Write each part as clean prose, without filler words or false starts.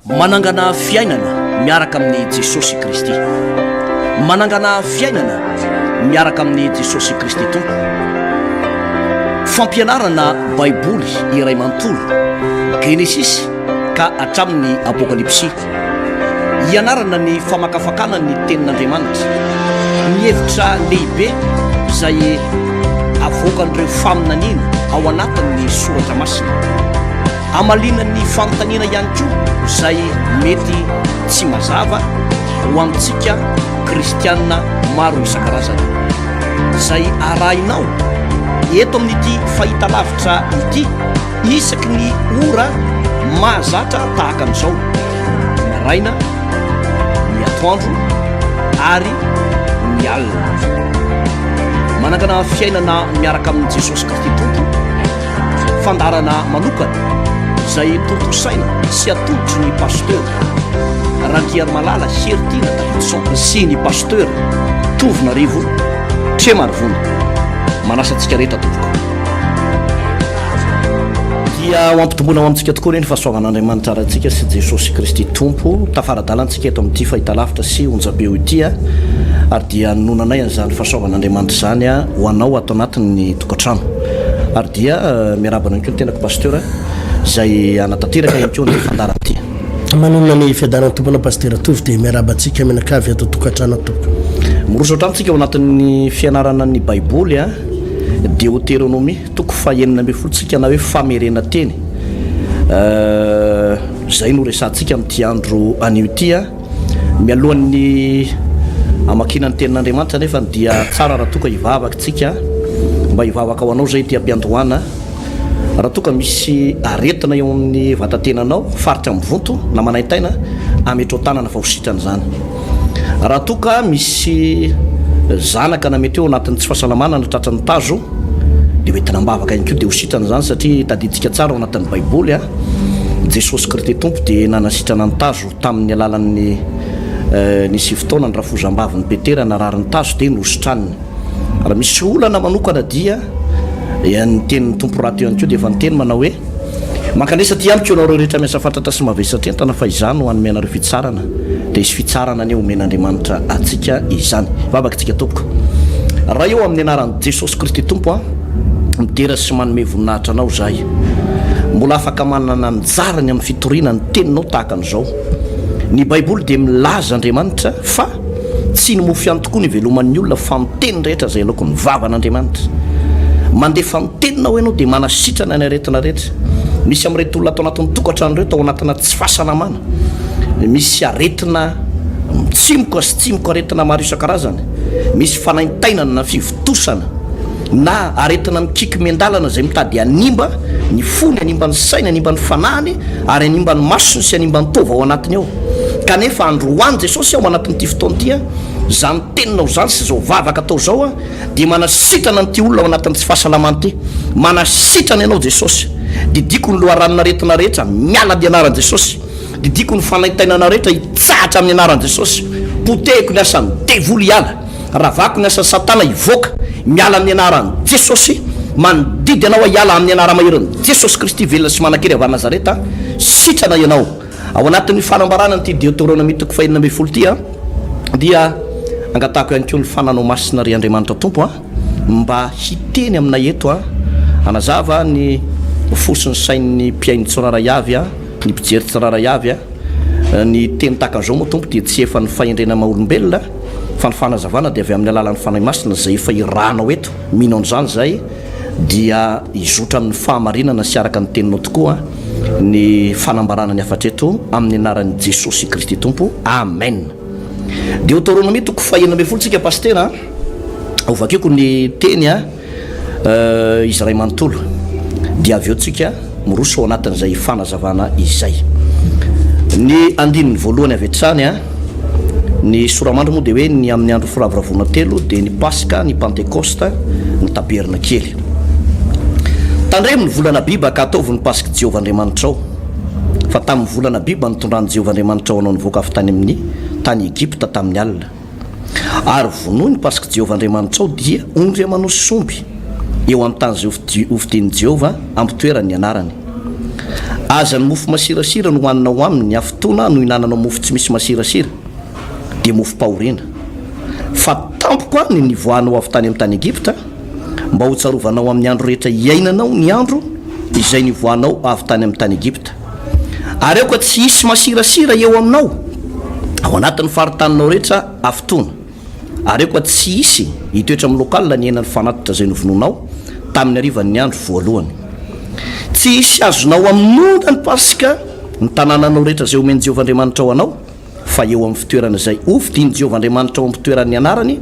Manangana fiainana miaraka amin'i Jesosy Kristy. Manangana fiainana miaraka amin'i Jesosy Kristy Tompo. Fampianarana Baiboly iray manontolo, Genesisy ka hatramin'ny Apokalypsy. Hianarana ny famakafakana ny Tenin'Andriamanitra, ny hevitra lehibe izay avoakan'ireo faminaniana ao anatin'ny Soratra Masina. Hamaliana ny fanontaniana ihany koa izay mety tsy mazava ho antsika kristiana maro isan-karazany. Izay arahinao eto amin'ity fahitalavitra ity isaky ny ora mahazatra tahaka an'izao, ny maraina, ny atoandro ary ny alina. Manangana fiainana miaraka amin'i Jesosy Kristy Tompo. Fandaharana manokana izay tontosaina sy atolotry ny Pasteur Randriarimalala Heritiana Davidson sy ny Pasteur Tovonarivo Tremarivony. Manasa antsika rehetra tompoko. Dia ho ampitomboina ho amintsika tokoa anie ny fahasoavan'Andriamanitra Raintsika sy Jesosy Kristy Tompo. Tafara-dalana antsika eto amin'ity fahitalavitra sy onjam-peo ity ary dia nonanay an'izany fahasoavan'Andriamanitra izany ho anao ato anatin'ny tokantrano. Ary dia miarahaba anao ihany koa ny tenako Pasteur izay hanatanteraka ihany koa an'ity fandaharana ity. Manonona ny fiadanan'ny Tompo anao Pasitera Tovo dia miarahaba antsika mianakavy ato an-tokantrano ato tompoko. Miroso hatrany tsika ao anatin'ny fianarana ny Baiboly a, Deoteronomia toko faha 16 tsika na hoe famerenan-teny. Izay no resahantsika amin'ity andro anio ity a. Mialohan'ny hamakiana ny tenin'Andriamanitra anefa dia tsara raha toa ka hivavaka isika mba hivavaka ho anao izay ety am-piandohana. Raha toa ka misy aretina eo amin'ny vatatenanao, faritra mivonto na manaintaina, ametrao tanana fa ho sitrana izany. Raha toa ka misy zanaka na mety hoe ao anatin'ny tsy fahasalamana na tratran'ny tazo dia ho entina am-bavaka ihany koa dia ho sitrana izany satria tadidintsika tsara ao anatin'ny Baiboly, Jesosy Krity Tompo dia nanasitrana ny tazo. Tamin' ny alalan' ny nisy fotoana ny rafozam-bavin' i Petera narary ny tazo dia nositraniny. Raha misy olana manokana dia ny tenin' ny Tompo rahateo ihany koa dia efa niteny manao hoe, Mankanesa aty amiko ianareo rehetra miasa fatratra sy mavesatra entana fa Izaho no hanome anareo fitsarana. Dia hisy fitsarana anie homen' Andriamanitra antsika izany. Hivavaka isika tompoko. Ray ô, amin' ny anaran' Jesosy Kristy Tompo a, midera sy manome voninahitra Anao izahay. Mbola afaka manana anjara ny amin'ny fitoriana ny teninao tahaka an'izao. Ny Baiboly dia milaza Andriamanitra fa tsy ny mofo ihany tokoa no iveloman'ny olona fa ny teny rehetra izay aloaky ny vavan'Andriamanitra. Mandefa ny teninao ianao dia manasitrana ny aretina rehetra. Misy amin'ireto olona ato anatin'ny tokantrano ireto ao anatina tsy fahasalamana. Misy aretina mitsimoka sy tsimoka aretina maro isan-karazany. Misy fanaintainana na fivontosana. na aretina mikiky miandalana izay mitady hanimba ny fony, hanimba ny sainy, hanimba ny fanahiny ary hanimba ny masony sy hanimba ny taova ao anatiny ao. Kanefa androany Jesosy ao anatin'ity fotoana ity, izany teninao izany sy izao vavaka atao izao dia manasitrana an'ity olona ao anatin'ny tsy fahasalamana ity. Manasitrana ianao Jesosy. Didiako ny loharanon'aretina rehetra miala amin'ny anaran'i Jesosy. Didiako ny fanaintainana rehetra hitsahatra amin'ny anaran'i Jesosy. Potehiko ny asan'ny devoly hiala. Ravako ny asan'i satana hivoaka, miala amin'ny anaran'i Jesosy, mandidy anao aho hiala amin'ny anara-maherin'i Jesosy Kristy velona sy manan-kery avy any Nazareta, sitrana ianao. Ao anatin'ny fanambarana an'ity Deoteronomia toko fahenina ambinifolo ity dia angatahako ihany koa ny fananao masina ry Andriamanitra Tompo a, mba hiteny aminay eto a, hanazava ny fo sy ny sain'ny mpihaino tsirairay avy a, ny mpijery tsirairay avy a. Ny teny tahaka an'izao moa Tompo dia tsy efan'ny fahendrena maha olombelona fa ny fanazavana dia avy amin'ny alalan'ny Fanahy Masina izay efa irahanao eto, mino an'izany izahay dia hizotra amin'ny fahamarinana sy araka ny teninao tokoa ny fanambarana ny hafatra eto amin'ny anaran'i Jesosy Kristy Tompo, Amen. Deoteronomia toko faha 16 tsika Pasitera a, hovakiko ny teny a. Izy iray manontolo dia avy eo tsika miroso ao anatin'izay fanazavana izay. Ny andininy voalohany avy hatrany, ny soramandry moa dia hoe ny amin'ny andro firavoravoana telo dia ny Paska, ny Pantekosta, ny Tabernakely. Tandremo ny volana Abiba ka ataovy ny Pask'i Jehovah Andriamanitrao, fa tamin'ny volana Abiba nitondran'i Jehovah Andriamanitrao anao nivoaka avy tany amin'ny tany Egypta tamin'ny alina. Ary vonoy ny Pask'i Jehovah Andriamanitrao, dia ondry aman'osy sy omby, eo amin'ny tany izay hofidin'i Jehovah hampitoerany ny anarany. Aza ny mofo masirasira no hohaninao aminy, hafitoana no hihinananao mofo tsy misy masirasira, dia mofom-pahoriana. Fa tampoka ny nivoahanao avy tany amin'ny tany Egypta, mba hotsarovanao amin'ny andro rehetra iainanao ny andro izay nivoahanao avy tany amin'ny tany Egypta. Ary aoka tsy hisy masirasira eo aminao ao anatin'ny faritaninao rehetra hafitoana. Ary aoka tsy hisy hitoetra amin'ny local ny henan'ny fanatitra izay novonoinao tamin'ny harivan'ny andro voalohany. Tsy hisy azonao hamonoana ny Paska ny tanànanao rehetra izay omen'i Jehovah Andriamanitrao anao, fa eo amin'ny fitoerana izay hofidin'i Jehovah Andriamanitrao hampitoerany ny anarany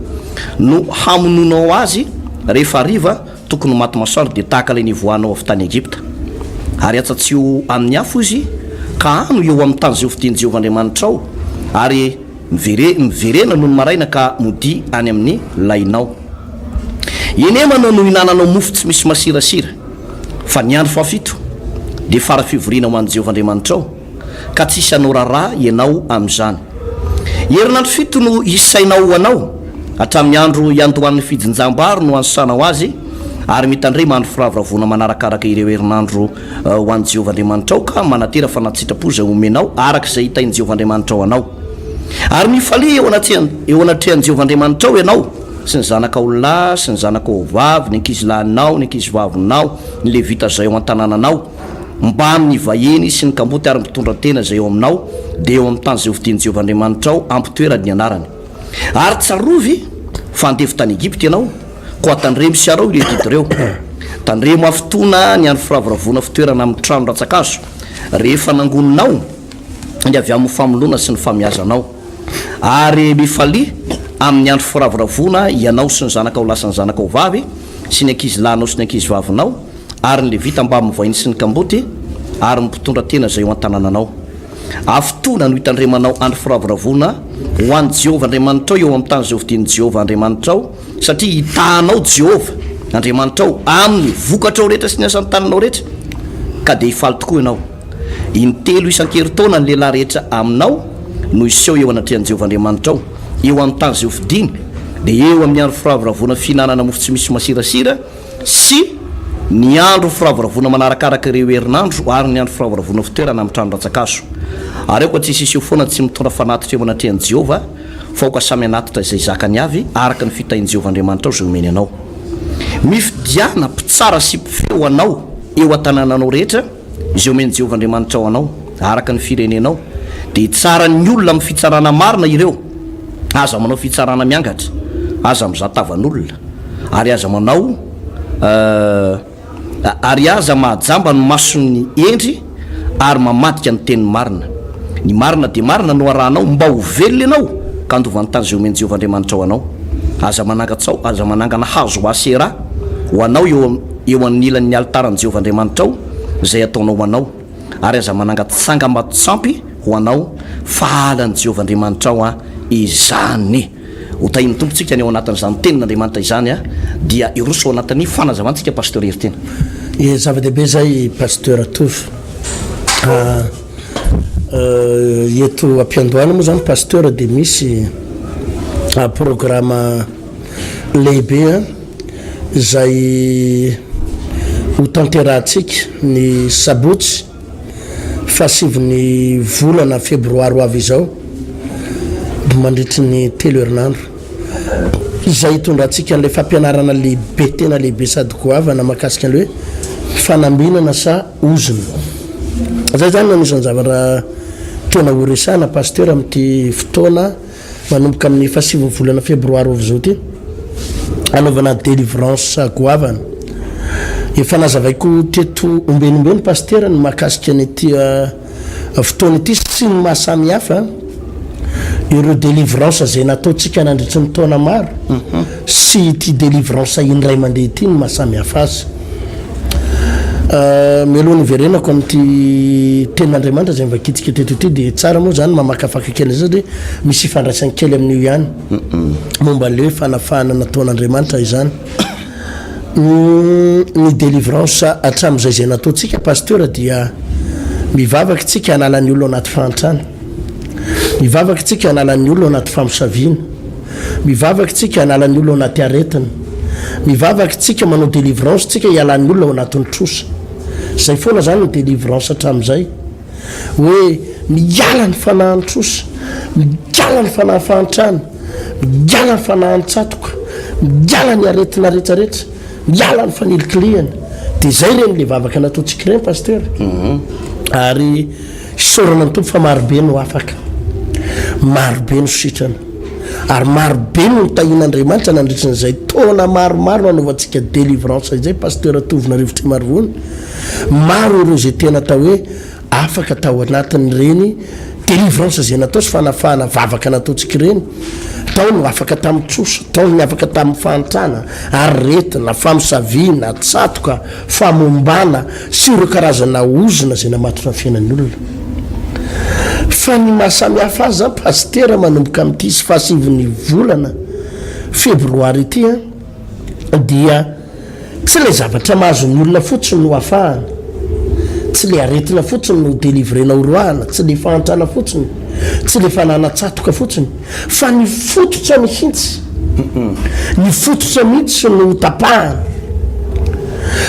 no hamonoanao azy rehefa hariva tokony ho maty masoandro, dia tahaka ilay nivoahanao avy tany Egypta. Ary atsatsiho amin'ny afo izy, ka hano eo amin'ny tany izay hofidin'i Jehovah Andriamanitrao, ary Mivere, miverena nony maraina ka modia any amin'ny lainao. Enemana no hinananao mofo tsy misy masirasira, fa ny andro fahafito dia fara fivoriana ho an'i Jehovah Andriamanitrao, ka tsy hisy hanao raharaha ianao amin'izany. Herinandro fito no hisainao ho anao, hatramin'ny andro hiandohan'ny fijinjam-bary no hanisanao azy, ary mitandrema andro firavoravoana manarakaraka ireo herinandro ho an'i Jehovah Andriamanitrao, ka manatera fanatitra-po izay omenao, araka izay hitahin'i Jehovah Andriamanitrao anao. Ary mifalia eo anatrehan, eo anatrehan'i Jehovah Andriamanitrao ianao, sy ny zanakao lahy sy ny zanakao vavy, ny ankizilahinao, ny ankizivavinao, ny Levita izay ao an-tanànanao, mbamin'ny vahiny sy ny kamboty ary ny mpitondra tena izay eo aminao, dia eo amin'ny tany izay hofidin'i Jehovah Andriamanitrao hampitoerany ny anarany. Ary tsarovy fa andevo tany Egypta ianao, Koa tandremo sy araho ireo didy ireo. Tandremo hafitoana ny andro firavoravoana fitoerana amin'ny trano rantsan-kazo, rehefa nangoninao ny avy amin'ny famoloana sy ny famiazanao. Ary mifalia amin'ny andro firavoravoana ianao sy ny zanakao lahy sy ny zanakao vavy, sy ny ankizilahinao sy ny ankizivavinao, ary ny Levita mbamin'ny vahiny sy ny kamboty, ary ny mpitondra tena izay eo an-tanànanao. Hafitoana no hitandremanao andro firavoravoana ho an'i Jehovah Andriamanitrao eo amin'ny tany izay hofidin'i Jehovah Andriamanitrao, Satria hitahanao Jehovah Andriamanitrao amin'ny vokatrao rehetra sy ny asan'ny taninao rehetra, ka dia hifaly tokoa ianao. Intelo isan-kerintaona ny lehilahy rehetra aminao no hiseho eo anatrehan'i Jehovah Andriamanitrao, eo amin'ny tany izay hofidiny, dia eo amin'ny andro firavoravoana fihinanana mofo tsy misy masirasira sy ny andro firavoravoana manarakaraka ireo herinandro ary ny andro firavoravoana fitoerana amin'ny trano rantsan-kazo. Ary aoka tsy hisy hiseho foana tsy mitondra fanatitra eo anatrehan'i Jehovah, Fa aoka samy hanatitra izay zakany avy araka ny fitahian'i Jehovah Andriamanitrao izay omeny anao. Mifidiana mpitsara sy mpifehy ho anao eo an-tanànanao rehetra, izay omen'i Jehovah Andriamanitrao anao, araka ny firenenao, dia hitsara ny olona amin'ny fitsarana marina ireo. Aza manao fitsarana miangatra, aza mizaha tavan'olona, ary aza manao. Ary aza mahajamba ny mason'ny hendry ary mamadika ny tenin'ny marina. Ny marina dia marina no arahanao mba ho velona ianao ka handova ny tany izay omen'i Jehovah Andriamanitrao anao. Aza manangan-tsao, aza manangana hazo ho Asera ho anao eo eo anilan'ny alitaran'i Jehovah Andriamanitrao izay ataonao ho anao, ary aza manangan-tsangambato-tsampy ho anao, fa halan'i Jehovah Andriamanitrao izany. Ho tahin'ny Tompo tsika ny ao anatin'izany tenin'Andriamanitra izany a, dia hiroso ao anatin'ny fanazavantsika Pasteur Heritena. Ie, zava-dehibe izay Pasteur Tovo a. Eto am-piandohana moa izany Pasteur dia misy programa lehibe izay ho tanterahantsika ny sabotsy fahasivin'ny volana febroary ho avy izao, mandritry ny telo herinandro, izay hitondrantsika an'ilay fampianarana lehibe, tena lehibe sady goavana mahakasika an'ilay hoe fanambinana sa ozona. Izay izany no anisan'ny zavatra tena horesahana Pasteur amin'ity fotoana Manomboka amin'ny fahasivin'ny volana febroary ho avy izao ity, hanaovana délivrance goavana. Efa nazavaiko teto ombeny ombeny Pasitera ny mahakasika an'ity fotoana ity sy ny maha samy hafa ireo délivrance izay nataontsika nandritry ny taona maro sy ity délivrance indray mandeha ity ny maha samy hafa azy. Mialoha ny hiverenako amin'ity tenin'Andriamanitra izay novakintsika teto ity dia tsara moa izany mamakafaka kely an'izay satria misy ifandraisany kely amin'io ihany momba an'ilay hoe fanafahana nataon'Andriamanitra izany. Ny délivrance hatramin'izay izay nataontsika pasteur dia mivavaka isika hanala ny olona ao anaty fahantrana, mivavaka isika hanala ny olona ao anaty famosaviana, Mivavaka tsika hanala ny olona ao anaty aretina. Mivavaka tsika manao délivrance tsika hialan'ny olona ao anatin'ny trosa. Zay foana zany ny délivrance hatramin'izay. Hoe miala ny fanahin-trosa, miala ny fanahy fahantrana, miala ny fanahin-tsatoka, miala ny aretina rehetrarehetra, miala ny fanilikilihana. Dia izay ireny ilay vavaka nataontsika ireny Pasteur. Ary isaorana ny Tompo fa marobe no afaka, marobe no sitrana, ary marobe no notahian'Andriamanitra nandritra an'izay taona maromaro nanaovantsika délivrance izay Pasteur Tovonarivo Trimarivony. Maro ireo izay tena atao hoe afaka tao anatin'ireny délivrance izay natao sy fanafahana vavaka nataontsika ireny. Tao no afaka tamin'ny trosa, tao ny afaka tamin'ny fahantrana, aretina, famosaviana, tsatoka, famombana sy ireo karazana ozona izay namatotra ny fiainan'ny olona. Fa ny maha samy hafa azy zany Pasitera manomboka amin'ity sy fahasivin'ny volana febroary ity an, dia Tsy ilay zavatra mahazo ny olona fotsiny no afahana, tsy ilay aretina fotsiny no delivrena horoahana, tsy ilay fahantrana fotsiny, tsy ilay fananan-tsatoka fotsiny, fa ny fototra mihitsy, ny fototra mihitsy no hotapahana.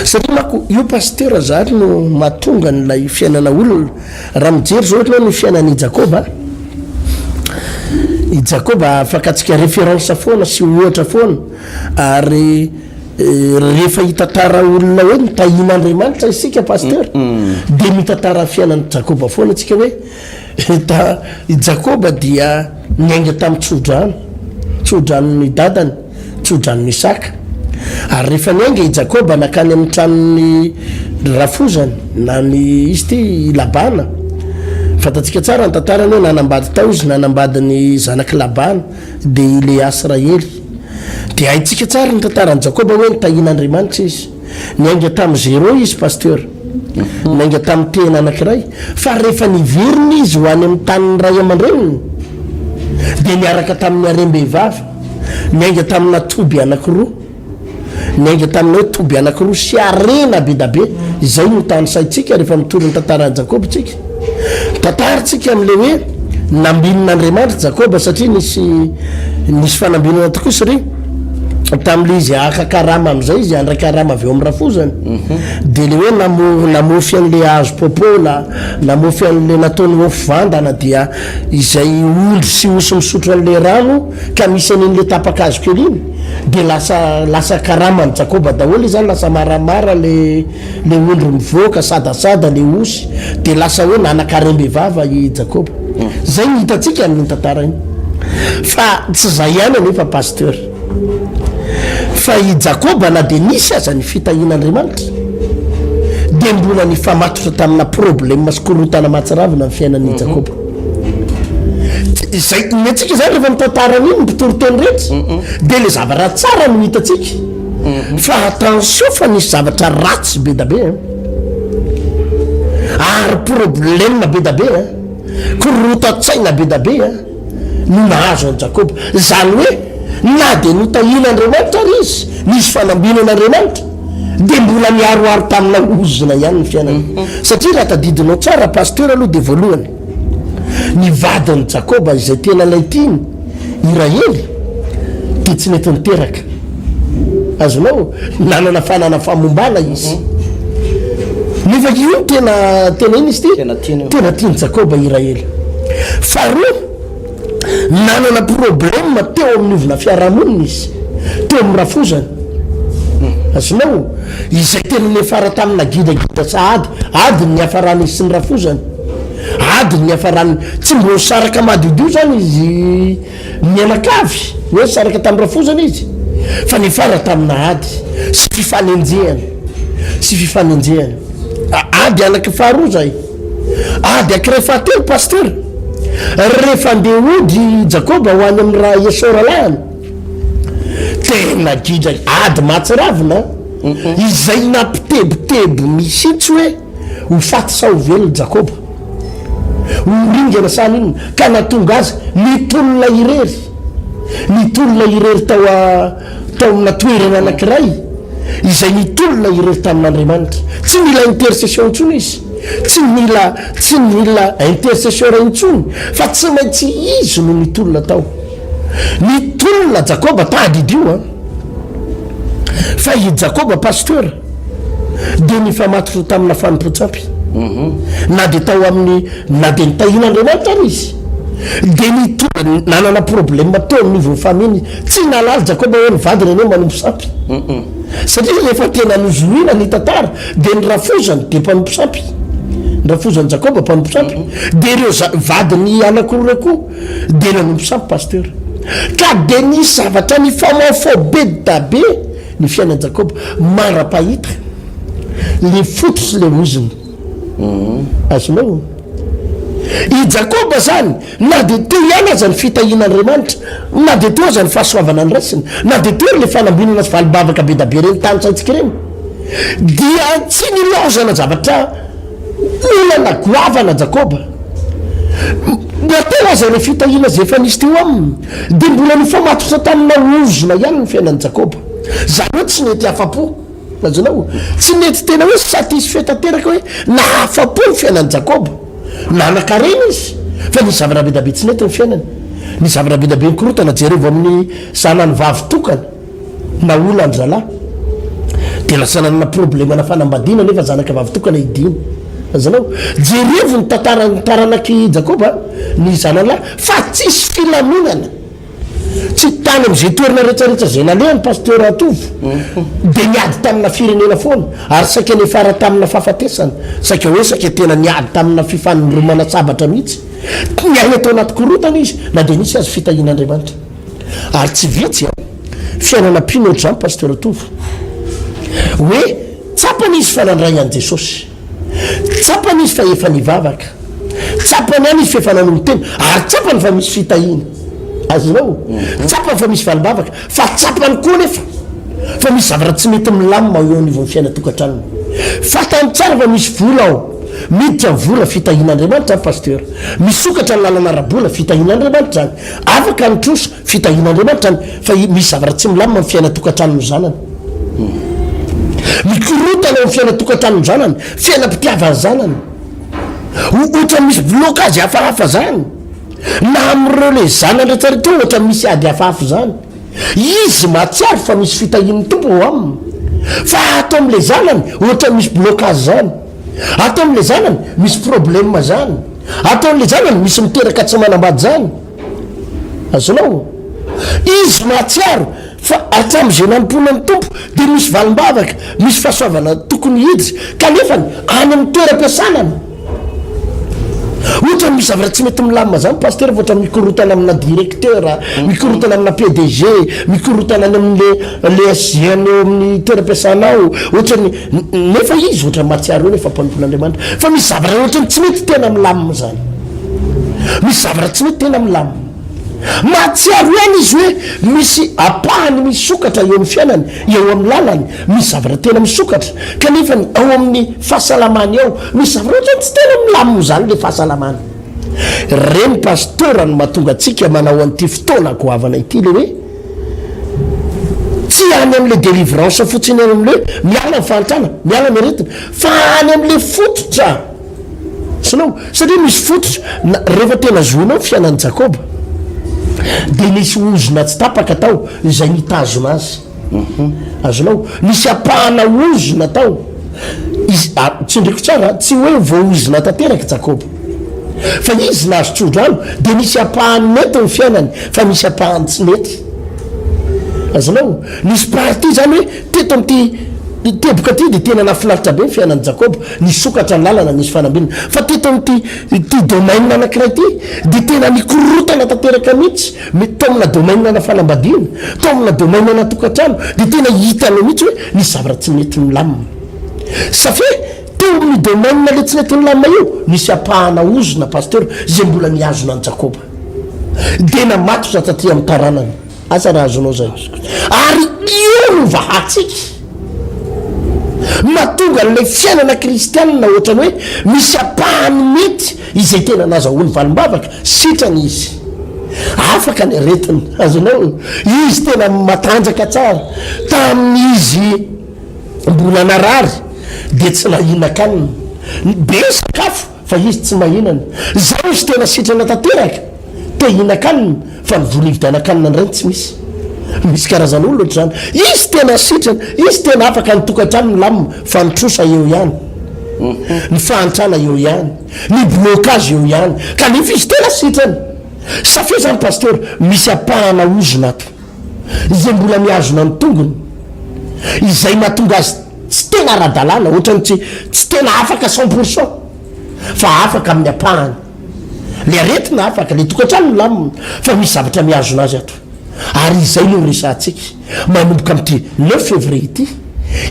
Satria manko io pasitera zany no mahatonga an'ilay fiainana olona. Raha mijery zao ianao ny fiainan'i Jakoba, i Jakoba afakantsika référence foana sy ohatra foana, Ary rehefa hitantara olona hoe nitahian'Andriamanitra isika pasteur dia mitantara fiainan'i Jakoba foana isika hoe ta i Jakoba dia niainga tamin'ny tsodrano, tsodranon'ny dadany, tsodranon'i Isaka. Ary rehefa niainga i Jakoba nankany amin'ny tranon'ny rafozany na ny izy ity i Labana, fantatsika tsara ny tantarany hoe nanambady tao izy, nanambady ny zanak'i Labana dia i Lea sy Rahely. Dia haintsika tsara ny tantaran'i Jakoba hoe nitahian'Andriamanitra izy. Niainga tamin'ny zéro izy Pasteur. Niainga tamin'ny tehina anankiray. Fa rehefa niverina izy ho any amin'ny tanin'ny ray aman-dreniny, dia niaraka tamin'ny harem-behivavy. Niainga tamina toby anankiroa. Niainga tamin'ny hoe toby anankiroa sy harena be da be. Izay no tanisaintsika rehefa mitory ny tantaran'i Jakoba isika. Tantarintsika amin'ilay hoe nambinin'Andriamanitra Jakoba satria nisy nisy fanambinana tokoa satria tamin'ilay izy haka karama amin'izay izy handray karama avy eo amin'ny rafozany dia ilay hoe namo namofy an'ilay hazo popola namofy an'ilay nataony hofy vandana dia izay ondry sy osy misotro an'ilay rano ka misy an'iny le tapa-kazo kely iny dia lasa lasa karaman'i Jakoba daholo izany lasa maramara le le ondry mivoaka sadasada le osy dia lasa hoe nanan-karem-bevava i Jakoba zay ny hitantsika amin'iny tantara iny fa tsy zay ihany anefa pasteur fa i Jakoba na dia nisy aza ny fitahian'Andriamanitra dia mbola nifamatotra tamina problème sy korontana mahatsiravina ny fiainan'i Jakoba Izay, ny antsika izany rehefa mitantara an'iny ny mpitory teny rehetra dia le zavatra tsara no hitantsika fa attention fa nisy zavatra ratsy be da be an, ary problème be da be an, korotan-tsaina be da be an no nahazo an'i Jakoba, izany hoe na dia notahian'Andriamanitra ary izy, nisy fanambinan'Andriamanitra dia mbola niharoharo tamina ozona ihany ny fiainany, satria raha tadidinao tsara pasteur aloha dia voalohany. Ny vadin'i Jakoba izay tena ilay tiany, i Rahely, dia tsy nety niteraka. Azonao? Nanana fanana famombana izy. Nefa io no tena, tena inona izy ity? Tena tiany io. Tena tian'i Jakoba i Rahely. Faharoa, nanana problème teo amin'ny ovona fiarahamonina izy, teo amin'ny rafozany. Azonao? Izay tena niafara tamina gidragidra sahady, ady ny niafaran'izy sy ny rafozany. Ady ny niafarany, tsy mbo nisaraka madiodio zany izy mianakavy, hoe nisaraka tamin'ny rafozany izy, fa niafara tamina ady sy fifanenjehana, sy fifanenjehana. Ady anaky faharoa zay. Ady ankiray fahatelo pasteur, rehefa andeha hody i Jakoba ho any amin'ny ra Esao rahalahiny, tena gidra, ady mahatsiravina, izay nampitebiteby mihitsy hoe, Ho faty sa ho velona Jakoba? Ho ringana sa haninona? Ka nahatonga azy nitolona irery, nitolona irery tao a, tao amina toerana anankiray, izay nitolona irery tamin'Andriamanitra. Tsy nila intercession intsony izy, tsy nila, tsy nila intercesseur intsony, fa tsy maintsy izy no nitolona tao. Nitolona Jakoba, tadidio an! Fa i Jakoba pasteur. Dia nifamatotra tamina fanompoan-tsampy. Na dia tao amin'ny, na dia nitahian'Andriamanitra ary izy, dia nitondra, nanana problème teo amin'ny nivon'ny famille-ny. Tsy nahalala Jakoba hoe ny vadiny anie manompo sampy. Satria rehefa tena nozohiana ny tantara, dia ny rafozany dia mpanompo sampy. Ny rafozan'i Jakoba mpanompo sampy. Dia ireo za, vadiny anankiroa ireo koa dia nanompo sampy, Pasteur. Ka dia nisy zavatra nifamaofao be da be. Ny fiainan'i Jakoba mandra-pahita le fototry le ozona. Azonao? I Jakoba zany, na dia teo ihany aza ny fitahian'Andriamanitra, na dia teo aza ny fahasoavana noraisiny, na dia teo ary le fanambinana sy valim-bavaka be da be ireny tanisaintsika ireny, dia tsy nilaozana zavatra Olana goavana Jakoba. Na teo aza ireo fitahiana izay efa nisy teo aminy, dia mbola nifamatotra tamina ozona ihany ny fiainan'i Jakoba. Izany hoe tsy nety afa-po. Azonao? Tsy nety tena hoe satisfait tanteraka hoe nahafa-po ny fiainan'i Jakoba. Nanan-karena izy, fa nisy zavatra be dia be tsy nety ny fiainany. Nisy zavatra be dia be nikorontana. Jerevo amin'ny zanany vavy tokana. Naolana ry zalahy. Dia lasa nanana problème-na fanambadiana nefa zanaka vavy tokana i Dina. Azonao? Jerevo ny tantaran'ny taranak'i Jakoba, ny zanany lahy, fa tsisy filaminana. Tsy tany amin'izay toerana rehetrarehetra izay nalehany Pasteur Ratovo, dia niady tamina firenena foana, ary saika niafara tamina fahafatesana, saika hoe saika tena niady tamina fifanindromana sabatra mihitsy. Niaina tao anaty korontana izy, na dia nisy aza fitahian'Andriamanitra. Ary tsy vitsy an! Fiainana mpino ohatr'izany Pasteur Tovo. Hoe tsapany izy fa nandray an'i Jesosy. Tsapany izy fa efa nivavaka. Tsapany ihany izy fa efa nanolo-tena. Ary tsapany fa misy fitahiana. Azonao? Tsapany fa misy valim-bavaka. Fa tsapany koa nefa fa misy zavatra tsy mety milamina eo anivon'ny fiainan-tokantranony. Fantany tsara fa misy vola ao. Miditra ny vola, fitahian'Andriamanitra izany Pasteur. Misokatra ny lalana ara-bola, fitahian'Andriamanitra izany. Afaka ny trosa, fitahian'Andriamanitra any, fa misy zavatra tsy milamina amin'ny fiainan-tokantranon'ny zanany. Mikorontana ao amin'ny fiainan-tokantranon'ny zanany, fiainam-pitiavan'ny zanany. Ohatran'ny misy blocage hafahafa zany. Na amin'ireo le zanany rehetra rehetra eo ohatran'ny misy ady hafahafa zany. Izy mahatsiaro fa misy fitahian'ny Tompo ao aminy. Fa ato amin'le zanany ohatran'ny misy blocage zany. Ato amin'le zanany misy problème zany. Ato amin'le zanany misy miteraka tsy manambady zany. Azonao? Izy mahatsiaro fa hatramin'izay nanompoana ny Tompo dia misy valim-bavaka, misy fahasoavana tokony hiditra, kanefany any amin'ny toeram-piasanany. Ohatran'ny misy zavatra tsy mety milamina zany Pasteur fa ohatran'ny mikorontana amina directeur, mikorontana amina PDG, mikorontana any amin'le le SGN eo amin'ny toeram-piasanao, ohatran'ny nefa izy ohatran'ny mahatsiaro eo nefa mpanompon'Andriamanitra fa misy zavatra ohatran'ny tsy mety tena milamina zany. Misy zavatra tsy mety tena milamina. Mahatsiaro ihany izy hoe misy ampahany misokatra eo amin'ny fiainany, eo amin'ny lalany, misy zavatra tena misokatra, kanefa ny ao amin'ny fahasalamany ao, misy zavatra ohatran'ny tsy tena milamina izany ilay fahasalamany. Ireny Pasteur no mahatonga antsika manao an'ity fotoana goavana ity, ilay hoe tsy any amin'ilay délivrance fotsiny any amin'ilay hoe miala ny fahantrana, miala ny aretina, fa any amin'ilay fototra. Hitanao? Satria misy fototra, na, rehefa tena zohinao ny fiainan'i Jakoba, dia nisy ozona tsy tapaka tao izay nitazona azy. Azonao? Nisy ampahana ozona tao. Izy, ah, tsindriko tsara, tsy hoe voaozona tanteraka i Jakoba. Fa izy nahazo tsodrano, dia nisy ampahany nety ny fiainany, fa nisy ampahany tsy nety. Azonao? Nisy partie izany hoe teto amin'ity teboka ity dia tena nahafinaritra be ny fiainan'i Jakoba. Nisokatra ny lalana, nisy fanambinana. Fa teto amin'ity ity domaine anankiray ity dia tena nikorontana tanteraka mihitsy. Mety tao amina domaine ana fanambadiana, tao amina domaine ana tokantrano dia tena hitanao mihitsy hoe nisy zavatra tsy nety nilamina. Ça fait teo amin'io domaine le tsy nety nilamina io, nisy ampahana ozona Pasteur izay mbola nihazona an'i Jakoba. Dia namatotra taty amin'ny taranany. Asa raha azonao zay. Ary io no vahantsika. Mahatonga an'ilay fiainana kristianina ohatran'ny hoe misy ampahany mety izay tena nazahoany valim-bavaka, sitrana izy. Afaka ny aretiny. Azonao? Izy tena matanjaka tsara. Tamin'izy mbola narary dia tsy nahinan-kanina. Be sakafo. Fa izy tsy mahinana. Zao izy tena sitrana tanteraka, te hihinan-kanina, fa ny vola hividianan-kanina indray no tsy misy. Misy karazan'olona ohatr'izany. Izy tena sitrana, izy tena afaka, ny tokantrano milamina, fa ny trosa eo ihany. Ny fahantrana eo ihany. Ny blocage eo ihany. Kanefa izy tena sitrana. Ça fait zany Pasteur, misy ampahana ozona ato. Izay mbola mihazona ny tongony. Izay mahatonga azy tsy tena ara-dalàna, ohatran'ny tsy tsy tena afaka 100%. Fa afaka amin'ny ampahany. Le aretina afaka, le tokantrano milamina, fa misy zavatra mihazona azy ato. Ary izay no resahantsika manomboka amin'ity neuf février ity,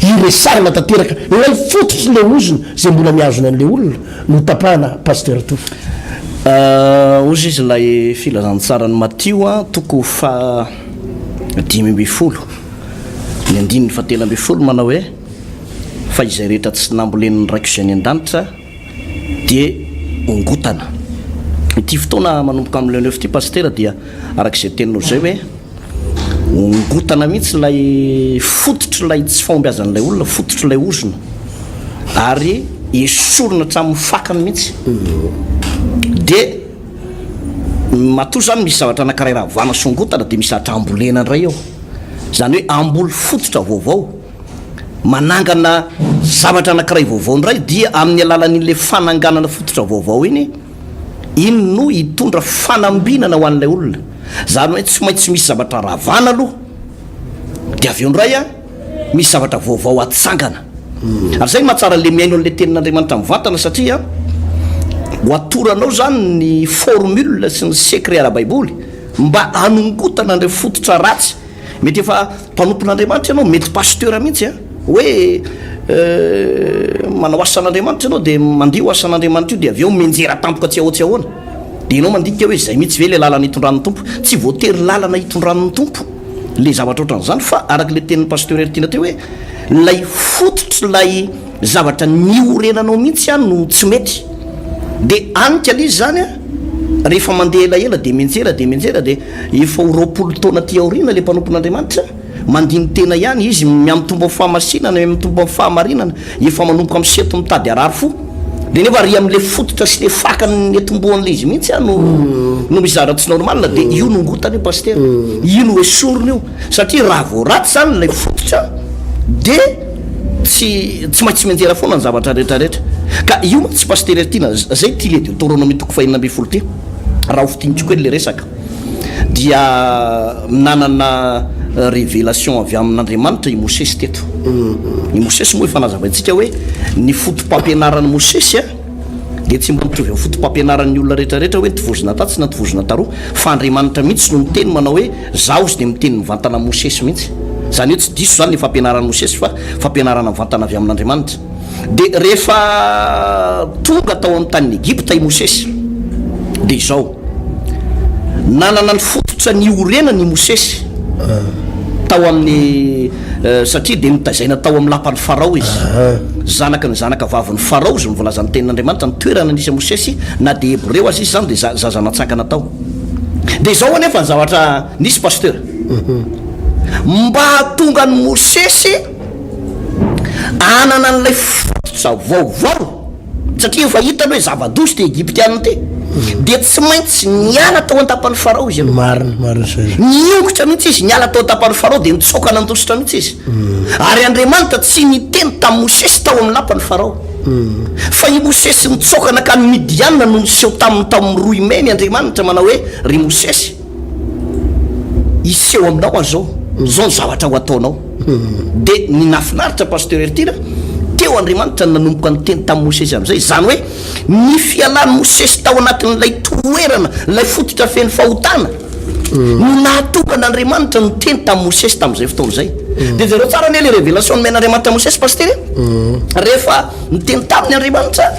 hiresahana tanteraka ilay fototry ilay ozona izay mbola mihazona an'ilay olona no tapahana Pasteur Tovo. Hozy izy ilay filazantsaran'i Matio toko faha 15 ny andininy faha 13 manao hoe, Fa izay rehetra tsy nambolen'ny Raiko izay any an-danitra, dia ongotana. Ity fotoana manomboka amin'ny le neuf ity Pasitera dia araka izay teninao izay hoe ongotana mihitsy ilay fototr'ilay tsy fahombiazan'ilay olona, fototr'ilay ozona ary esorina hatramin'ny fakany mihitsy. Dia matoa izany misy zavatra anankiray ravana sy ongotana dia misy zavatra ambolena indray eo. Izany hoe hamboly fototra vaovao. manangana zavatra anankiray vaovao indray dia amin'ny alalan'ilay fananganana fototra vaovao iny, iny no hitondra fanambinana ho an'ilay olona. Izany hoe tsy maintsy misy zavatra ravana aloha, dia avy eo indray an, misy zavatra vaovao atsangana. Ary izay no mahatsara an'ilay mihaino an'ilay tenin'Andriamanitra mivantana satria ho atoranao izany ny formule sy ny secret ara-baiboly mba hanongotana an'ireo fototra ratsy. Mety efa mpanompon'Andriamanitra ianao, mety pasteur mihitsy an, hoe manao asan'Andriamanitra ianao dia mandia io asan'Andriamanitra io dia avy eo mianjera tampoka tsy ahoa tsy ahoana. Dia ianao mandinika hoe izay mihitsy ve ilay lalana itondran'ny Tompo? Tsy voatery lalana itondran'ny Tompo ilay zavatra ohatran'izany fa araka ilay tenin'ny pasteur Heritiana teo hoe ilay fototr'ilay zavatra niorenanao mihitsy an no tsy mety. Dia any ka ilay izy izany an, rehefa mandeha elaela dia mianjera dia mianjera dia Efa ho 20 taona aty aoriana ilay mpanompon'Andriamanitra, mandini-tena ihany izy, mihamitombo amin'ny fahamasinana, mihamitombo amin'ny fahamarinana, efa manomboka misento mitady harary fo. Dia nefa ary amin'ilay fototra sy ilay fakany niatombohan'ilay izy mihitsy no no misy zavatra tsy normal, dia io no ngotana io Pasitera, io no esorina io, satria raha vao ratsy izany ilay fototra dia tsy tsy maintsy mianjera foana ny zavatra rehetra rehetra. Ka io mantsy Pasitera Tiana, zay ity le Deoteronomia toko fahenina ambin'ny folo ity, raha ho fintiniko kely ilay resaka. dia nanana révélation avy amin'Andriamanitra i Mosesy teto. I Mosesy moa efa nazavaintsika hoe ny foto-pampianaran'i Mosesy dia tsy mba mitovy amin'ny foto-pampianaran'ny olona rehetrarehetra hoe nitovozina tatsy na nitovozina taroa, fa Andriamanitra mihitsy no miteny manao hoe zaho izy dia miteny mivantana amin'i Mosesy mihitsy. Izany hoe tsy diso izany ny fampianaran'i Mosesy fa fampianarana mivantana avy amin'Andriamanitra. Dia rehefa tonga tao amin'ny tanin'i Egypta i Mosesy, dia izao, nanana ny fototra niorenany i Mosesy tao amin'ny, satria dia notazaina tao amin'ny lapan'i Farao izy. Zanaky ny zanaka vavin'i Farao izy no voalazan'ny tenin'Andriamanitra, ny toerana nisy an'i Mosesy, na dia Hebreo aza izy izany dia zaza natsangana tao. Dia izao anefa ny zavatra nisy Pasteur, mba hahatonga an'i Mosesy, Hanana an'ilay fototra vaovao, satria efa hitany hoe zava-doza ity Egyptiana ity, dia tsy maintsy niala tao an-tapan'i Farao izy aloha. Marina, marina izay. Niongotra mihitsy izy, niala tao an-tapan'i Farao dia nitsoaka nandositra mihitsy izy. Ary Andriamanitra tsy niteny tamin'i Mosesy tao amin'ny lapan'i Farao. Fa i Mosesy nitsoaka nankany Midiana no niseho taminy tao amin'ny rohy memy Andriamanitra manao hoe, Ry Mosesy, hiseho aminao aho izao, izao ny zavatra ho ataonao. Dia ny nahafinaritra Pasteur Heritiana, teo Andriamanitra no nanomboka niteny tamin'i Mosesy amin'izay, izany hoe ny fialan'i Mosesy tao anatin'ilay toerana, ilay fototra feno fahotana, no nahatonga an'Andriamanitra niteny tamin'i Mosesy tamin'izay fotoana izay. Dia jereo tsara anie ilay révélation nomen'Andriamanitra Mosesy Pasitera e! Rehefa niteny taminy Andriamanitra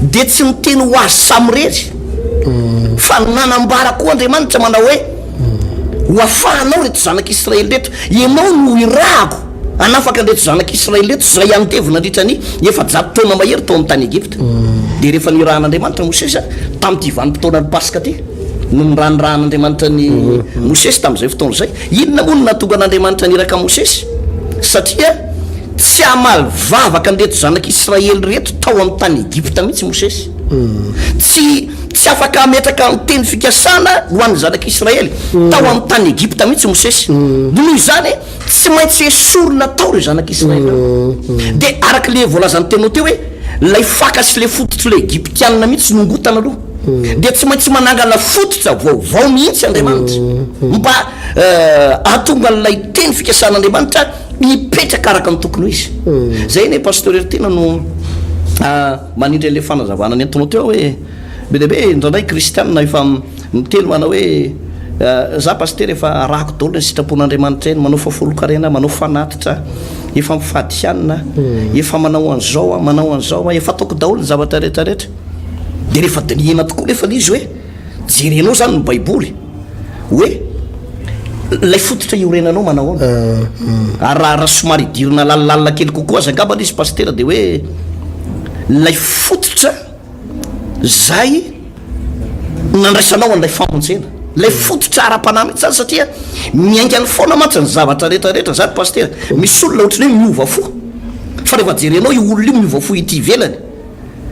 dia tsy niteny ho azy samirery, fa nanambara koa Andriamanitra manao hoe, Ho afahanao ireto zanak'Israely ireto, ianao no irahako hanafaka an'ireto zanak'Israely ireto izay andevo nandritra ny 400 taona mahery tao amin'ny tany Egypta. Dia rehefa nirahan'Andriamanitra Mosesy tamin'ity vanim-potoanan'ny Paska ity, no niranirahan'Andriamanitra an'i Mosesy tamin'izay fotoana izay. Inona moa no nahatonga an'Andriamanitra niraka Mosesy? Satria tsy hamaly vavaka an'ireto zanak'Israely ireto tao amin'ny tany Egypta mihitsy Mosesy. Tsy. Tsy afaka hametraka ny teny fikasana ho an'ny zanak'Israely tao amin'ny tany Egypta mihitsy Mosesy. Noho izany, tsy maintsy esorina tao ireo zanak'Israely ireo. Dia araka ilay voalazan'ny teninao teo hoe ilay faka sy ilay fototr'ilay Egyptianina mihitsy nongotana aloha. Dia tsy maintsy manangana fototra vaovao mihitsy Andriamanitra mba hahatonga an'ilay teny fikasan'Andriamanitra hipetraka araka ny tokony ho izy. Izay anie Pasteur Heritiana no manindry an'ilay fanazavana nentinao teo hoe be dia be indraindray kristianina efa miteny manao hoe za pasitera efa arahako daholo ny sitrapon'Andriamanitra eny, manao fahafolon-karena, manao fanatitra, efa mifady hanina, efa manao an'izao aho, manao an'izao aho, efa ataoko daholo ny zavatra rehetra rehetra. Dia rehefa dinihina tokoa nefa ilay izy hoe jerenao izany ny baiboly hoe ilay fototra iorenanao manao ahoana. Ary raha raha somary idirina lalindalina kely kokoa aza angamba ilay izy pasitera dia hoe ilay fototra izay nandraisanao an'ilay famonjena. Ilay fototra ara-panahy mihitsy izany satria miainga any foana mantsy ny zavatra rehetra rehetra izany pasitera. Misy olona ohatran'ny hoe miova fo fa rehefa jerenao io olona io miova fo ety ivelany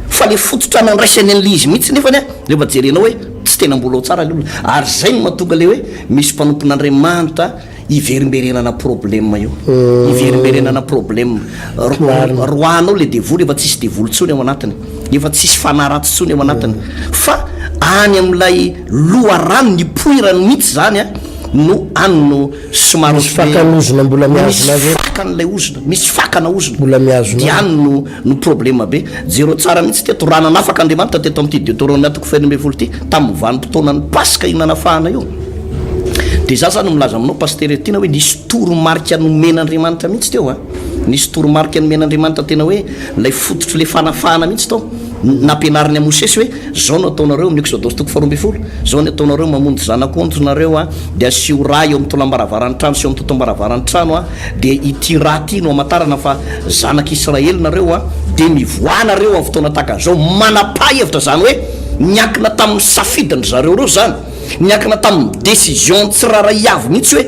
Fa le fototra nandraisany an'le izy mihitsy nefany an, rehefa jerenao hoe tsy tena mbola ao tsara le olona. Ary zay no mahatonga le hoe misy mpanompon'Andriamanitra iverimberenana problème io. Iverimberenana problème. Roahanao le devoly efa tsisy devoly tsony ao anatiny. Efa tsisy fanahy ratsy tsony ao anatiny. Fa any amin'ilay loharano nipoirany mihitsy zany an, no any no somary Misy fakana ozona mbola mihazona azy Misy fakana ilay ozona, misy fakana ozona. Mbola mihazona Dia any no no problema be. Jereo tsara mihitsy teto, raha nanafaka Andriamanitra teto amin'ity Deoteronomia toko fahenina ambin'ny folo ity, tamin'ny vanim-potoanan'ny Paska io nanafahana io. Dia za zany milaza aminao Pasitera Etiana hoe nisy toromarika nomen'Andriamanitra mihitsy teo an. Nisy toromarika nomen'Andriamanitra tena hoe ilay fototr'ilay fanafahana mihitsy tao. Nampianariny an'i Mosesy hoe zao no ataonareo amin'ny Eksodosy toko faharoa ambin'ny folo, zao no ataonareo mamonjy zanak'ondry nareo an, dia asio rà eo amin'ny tolam-baravaran'ny trano sy eo amin'ny totom-baravaran'ny trano an, Dia ity rà ity no hamantarana fa zanak'i Israely nareo a, dia mivoaha nareo amin'ny fotoana tahaka an'izao, manapaha hevitra izany hoe niankina tamin'ny safidin-dry zareo ireo izany, niankina tamin'ny décision tsirairay avy mihitsy hoe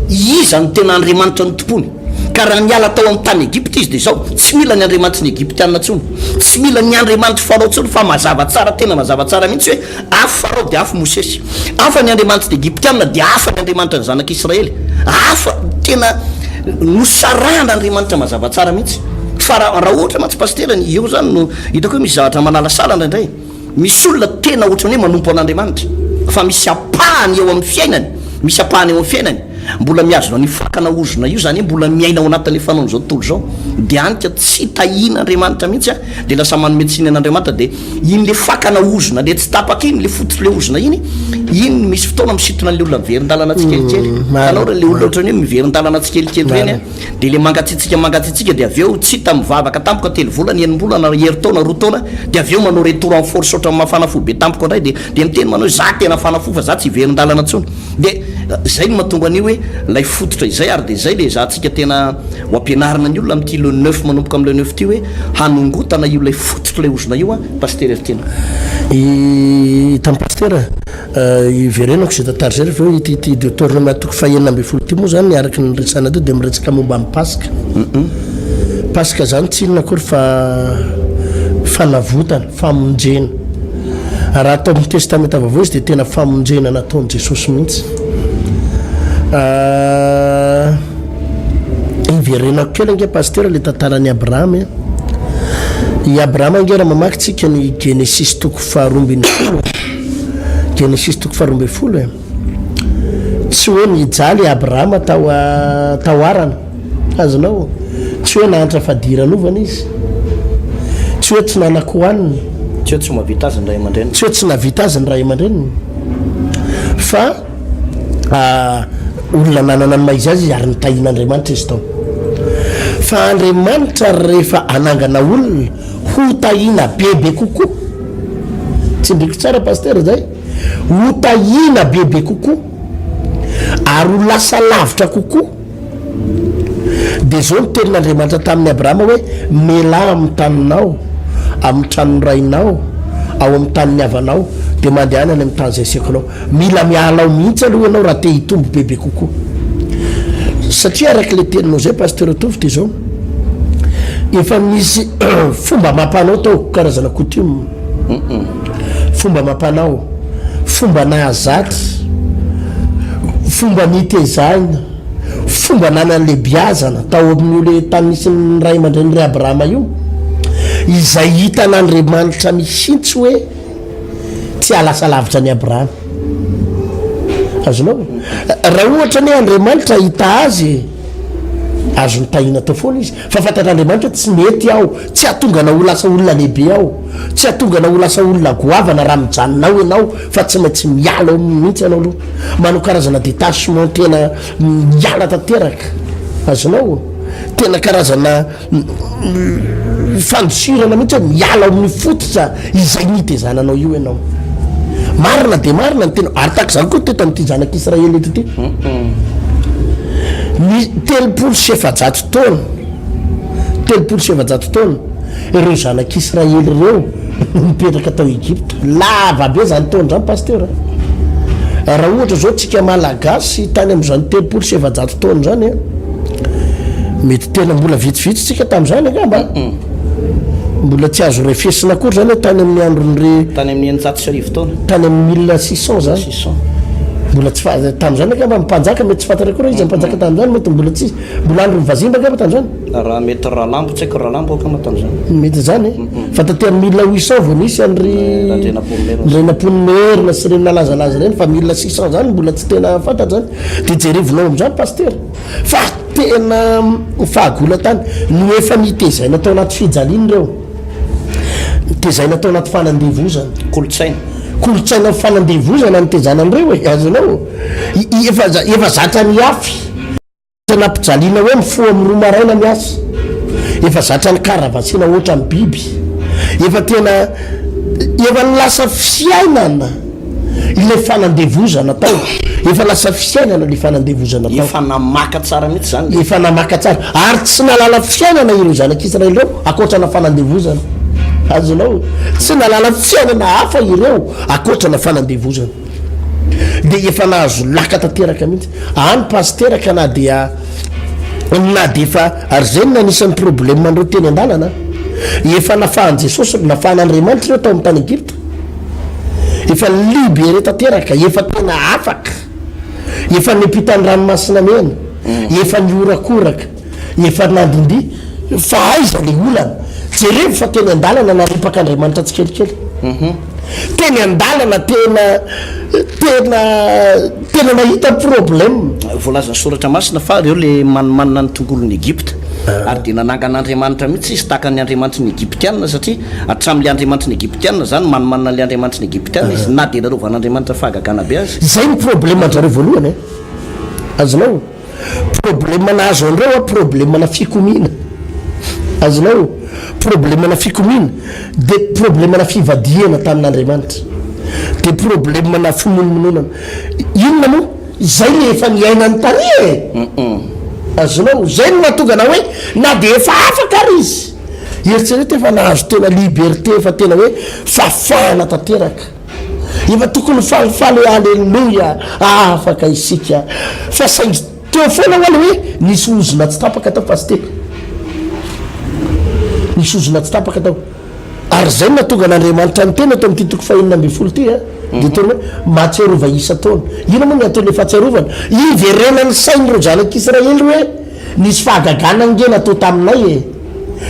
iza no tena Andriamanitra notompoiny. Ka raha niala tao amin'ny tany Egypta izy dia izao, tsy mila ny andriamanitry ny Egyptiana intsony, tsy mila ny andriamanitr'i Farao intsony fa mazava tsara, tena mazava tsara mihitsy hoe Hafa Farao dia hafa Mosesy. Hafa ny Andriamanitry ny Egyptiana dia hafa ny Andriamanitra ny Zanak'Israely. Hafa, tena nosarahan'Andriamanitra mazava tsara mihitsy. Fa raha raha ohatra mantsy Pasitera, ny eo zany no hitako hoe misy zavatra manalasala indraindray. Misy olona tena ohatran'ny hoe manompo an'Andriamanitra, fa misy ampahany eo amin'ny fiainany, misy ampahany eo amin'ny fiainany, mbola mihazona an'io fakana ozona io, izany hoe mbola miaina ao anatin'ilay fanaon'izao tontolo izao. Dia any ka tsy tahian'Andriamanitra mihitsy an, dia lasa manome tsiny an'Andriamanitra, dia Iny le fakana ozona le tsy tapaka iny, le fototry le ozona iny, iny no misy fotoana misintona an'le olona miverin-dalana tsikelikely. Hitanao reny le olona ohatran'ny hoe miverin-dalana tsikelikely reny an, de le mangatsiatsiaka mangatsiatsiaka de avy eo tsy hita mivavaka tampoka telo volana, enim-bolana, herintaona, roa taona, de avy eo manao retour en force ohatran'ny mafana fo be tampoka indray de de miteny manao hoe za tena fana fo fa za tsy hiverin-dalana intsony. De zay no mahatonga an'io hoe lay fototra izay ary de zay le ezahantsika tena Ho ampianarina ny olona amin'ity le neuf manomboka amin'ny le neuf ity hoe hanongotana io ilay fototr'ilay ozona io an, Pasitera Heritiana. Hitan'i Pasitera, hiverenako izay tantara izay rehefa hoe ity ity Deoteronomia toko fahenina ambin'ny folo ity moa izany araka ny niresahana teo dia miresaka momba ny Paska. Paska izany tsy inona akory fa fanavotana, famonjena. Raha atao amin'ny Testamenta Vaovao izy dia tena famonjena nataon'i Jesosy mihitsy. Hiverenako kely ange Pasitera le tantaran'i Abrahama e. I Abrahama ange raha mamaky tsika ny Genesisy toko faharoa ambin'ny folo e. Genesisy toko faharoa ambin'ny folo e. Tsy hoe nijaly i Abrahama tao tao Harana. Azonao? Tsy hoe nahantra fadiranovana izy. Tsy hoe tsy nanan-kohanina. Tsy hoe tsy mahavita azy ny ray aman-dreniny. Tsy hoe tsy nahavita azy ny ray aman-dreniny. Fa Olona nanana ny maha izy azy izy ary nitahian'Andriamanitra izy tao. Fa Andriamanitra rehefa hanangana olona ho tahiana bebe kokoa, tsindriko tsara Pasteur zay, ho tahiana bebe kokoa ary ho lasa lavitra kokoa. Dia izao ny tenin'Andriamanitra tamin'i Abrahama hoe, Mialà amin'ny taninao, amin'ny tranon'ny rainao, ao amin'ny tanin'ny havanao, dia mandehana any amin'ny tany izay asehoko anao. Mila miala ao mihitsy aloha ianao raha te hitombo bebe kokoa. Satria araka ilay teninao izay Pasteur Tovo dia izao, efa misy fomba amam-panao tao, karazana coutume. Fomba amam-panao, fomba nahazatra, fomba nitezahina, fomba nanalebiazana tao amin'io le tany nisy ny ray aman-drenin'i ry Abrahama io, izay hitan'Andriamanitra mihitsy hoe tsy hahalasa lavitra an'i Abrahama. Azonao? Raha ohatra anie Andriamanitra hahita azy e, azony tahina tao foana izy. Fa fantatr'Andriamanitra hoe tsy mety aho, tsy hahatonga anao ho lasa olona lehibe aho, tsy hahatonga anao ho lasa olona goavana raha mijanona ao ianao fa tsy maintsy miala ao mihitsy ianao aloha. Manao karazana détachement tena miala tanteraka. Azonao? Tena karazana fandosirana mihitsy hoe miala ao amin'ny fototra izay nitezana anao io ianao. Marina dia marina ny tena, ary tahaka izany koa teto amin'ity zanak'Israely eto ity. Ny 430 taona, 430 taona, ireo zanak'Israely ireo no nipetraka tao Egypta. Lava be izany taona izany Pasteur a. Raha ohatra izao tsika Malagasy tany amin'izany 430 taona izany a, Mety tena mbola vitsivitsy tsika tamin'izany angamba. Mbola tsy azo refesina akory zany hoe tany amin'ny andron'ny Tany amin'ny 1600 taona. Tany amin'ny 1600 zany. 600. Mbola tsy fa tamin'izany angamba ny mpanjaka mety tsy fantatra akory iza mpanjaka tamin'izany mety mbola tsy mbola andron'ny vazimba angamba tamin'izany. Raha mety Ralambo tsy haiko Ralambo angamba tamin'izany. Mety izany e. Fa taty amin'ny 1800 vao nisy an'ry Randrianampoinimerina. Randrianampoinimerina sy ireny nalazalaza ireny fa 1600 zany mbola tsy tena fantatra zany. Dia jerevonao amin'izany Pasitera fa tena fahagola-tany no efa nitezaina tao anaty fijaliana ireo. Nitezaina tao anaty fanandevozana. Kolontsaina. Kolontsaina fanandevozana nitezana an'ireo e, azonao? Efa efa zatra nihafy. Nampijaliana hoe mifoha amin'ny roa maraina miasa. Efa zatra nikaravasiana ohatran'ny biby. Efa tena efa lasa fiainana ilay fanandevozana tao. Efa lasa fiainana ilay fanandevozana tao. Efa namaka tsara mihitsy izany. Efa namaka tsara. Ary tsy nahalala fiainana ireo zanak'Israely ireo ankoatrana fanandevozana. Azonao? Tsy nahalala fiainana hafa ireo ankoatrana fanandevozana. Dia efa nahazo laka tanteraka mihitsy. Any pasitera ka na dia na dia efa ary zay no anisan'ny problème andreo teny an-dalana. Efa nafahan'i Jesosy, nafahan'Andriamanitra ireo tao amin'ny tany Egypta. Efa libéré tanteraka, efa tena afaka. Efa niampita ny ranomasina mena, efa nihorakoraka, efa nandindia. Fa aiza le olana? Jerevo fa teny an-dalana naripak'Andriamanitra tsikelikely. Teny an-dalana tena tena tena nahita problème. Voalazan'ny Soratra Masina fa ireo le manimanina ny tongolon'i Egypta. Ary dia nanangana andriamanitra mihitsy izy tahaka ny andriamanitry ny Egyptiana satria hatramin'ilay andriamanitry ny Egyptiana izany manimanina an'ilay andriamanitry ny Egyptiana izy na dia nanaovan'Andriamanitra fahagagana be aza. Izay ny problème an-drareo voalohany e. Azonao? Problème nahazo an'ireo an, problème na fikomiana. Azonao? Problème na fikomiana, dia problème na fivadihana tamin'Andriamanitra. Dia problème na fimonomononana. Inona moa? Izay le efa niainany tary e! Azonao? Izay no mahatonga anao hoe na dia efa afaka ary izy, eritrereto efa nahazo tena liberté, efa tena hoe fahafahana tanteraka. Efa tokony falifaly hoe aleloia, afaka isika. Fa saingy teo foana ho'a le hoe nisy ozona tsy tapaka tao Pasitera. Nisy ozona tsy tapaka tao. Ary izay no nahatonga an'Andriamanitra niteny eto amin'ity toko fahenina ambin'ny folo ity, a, dia teny hoe, Mahatsiarova isan-taona. Inona moa ny anton'ilay fahatsiarovana? Hiverenan'ny sain'ireo zanak'Israely hoe, Nisy fahagagana ange natao taminay e!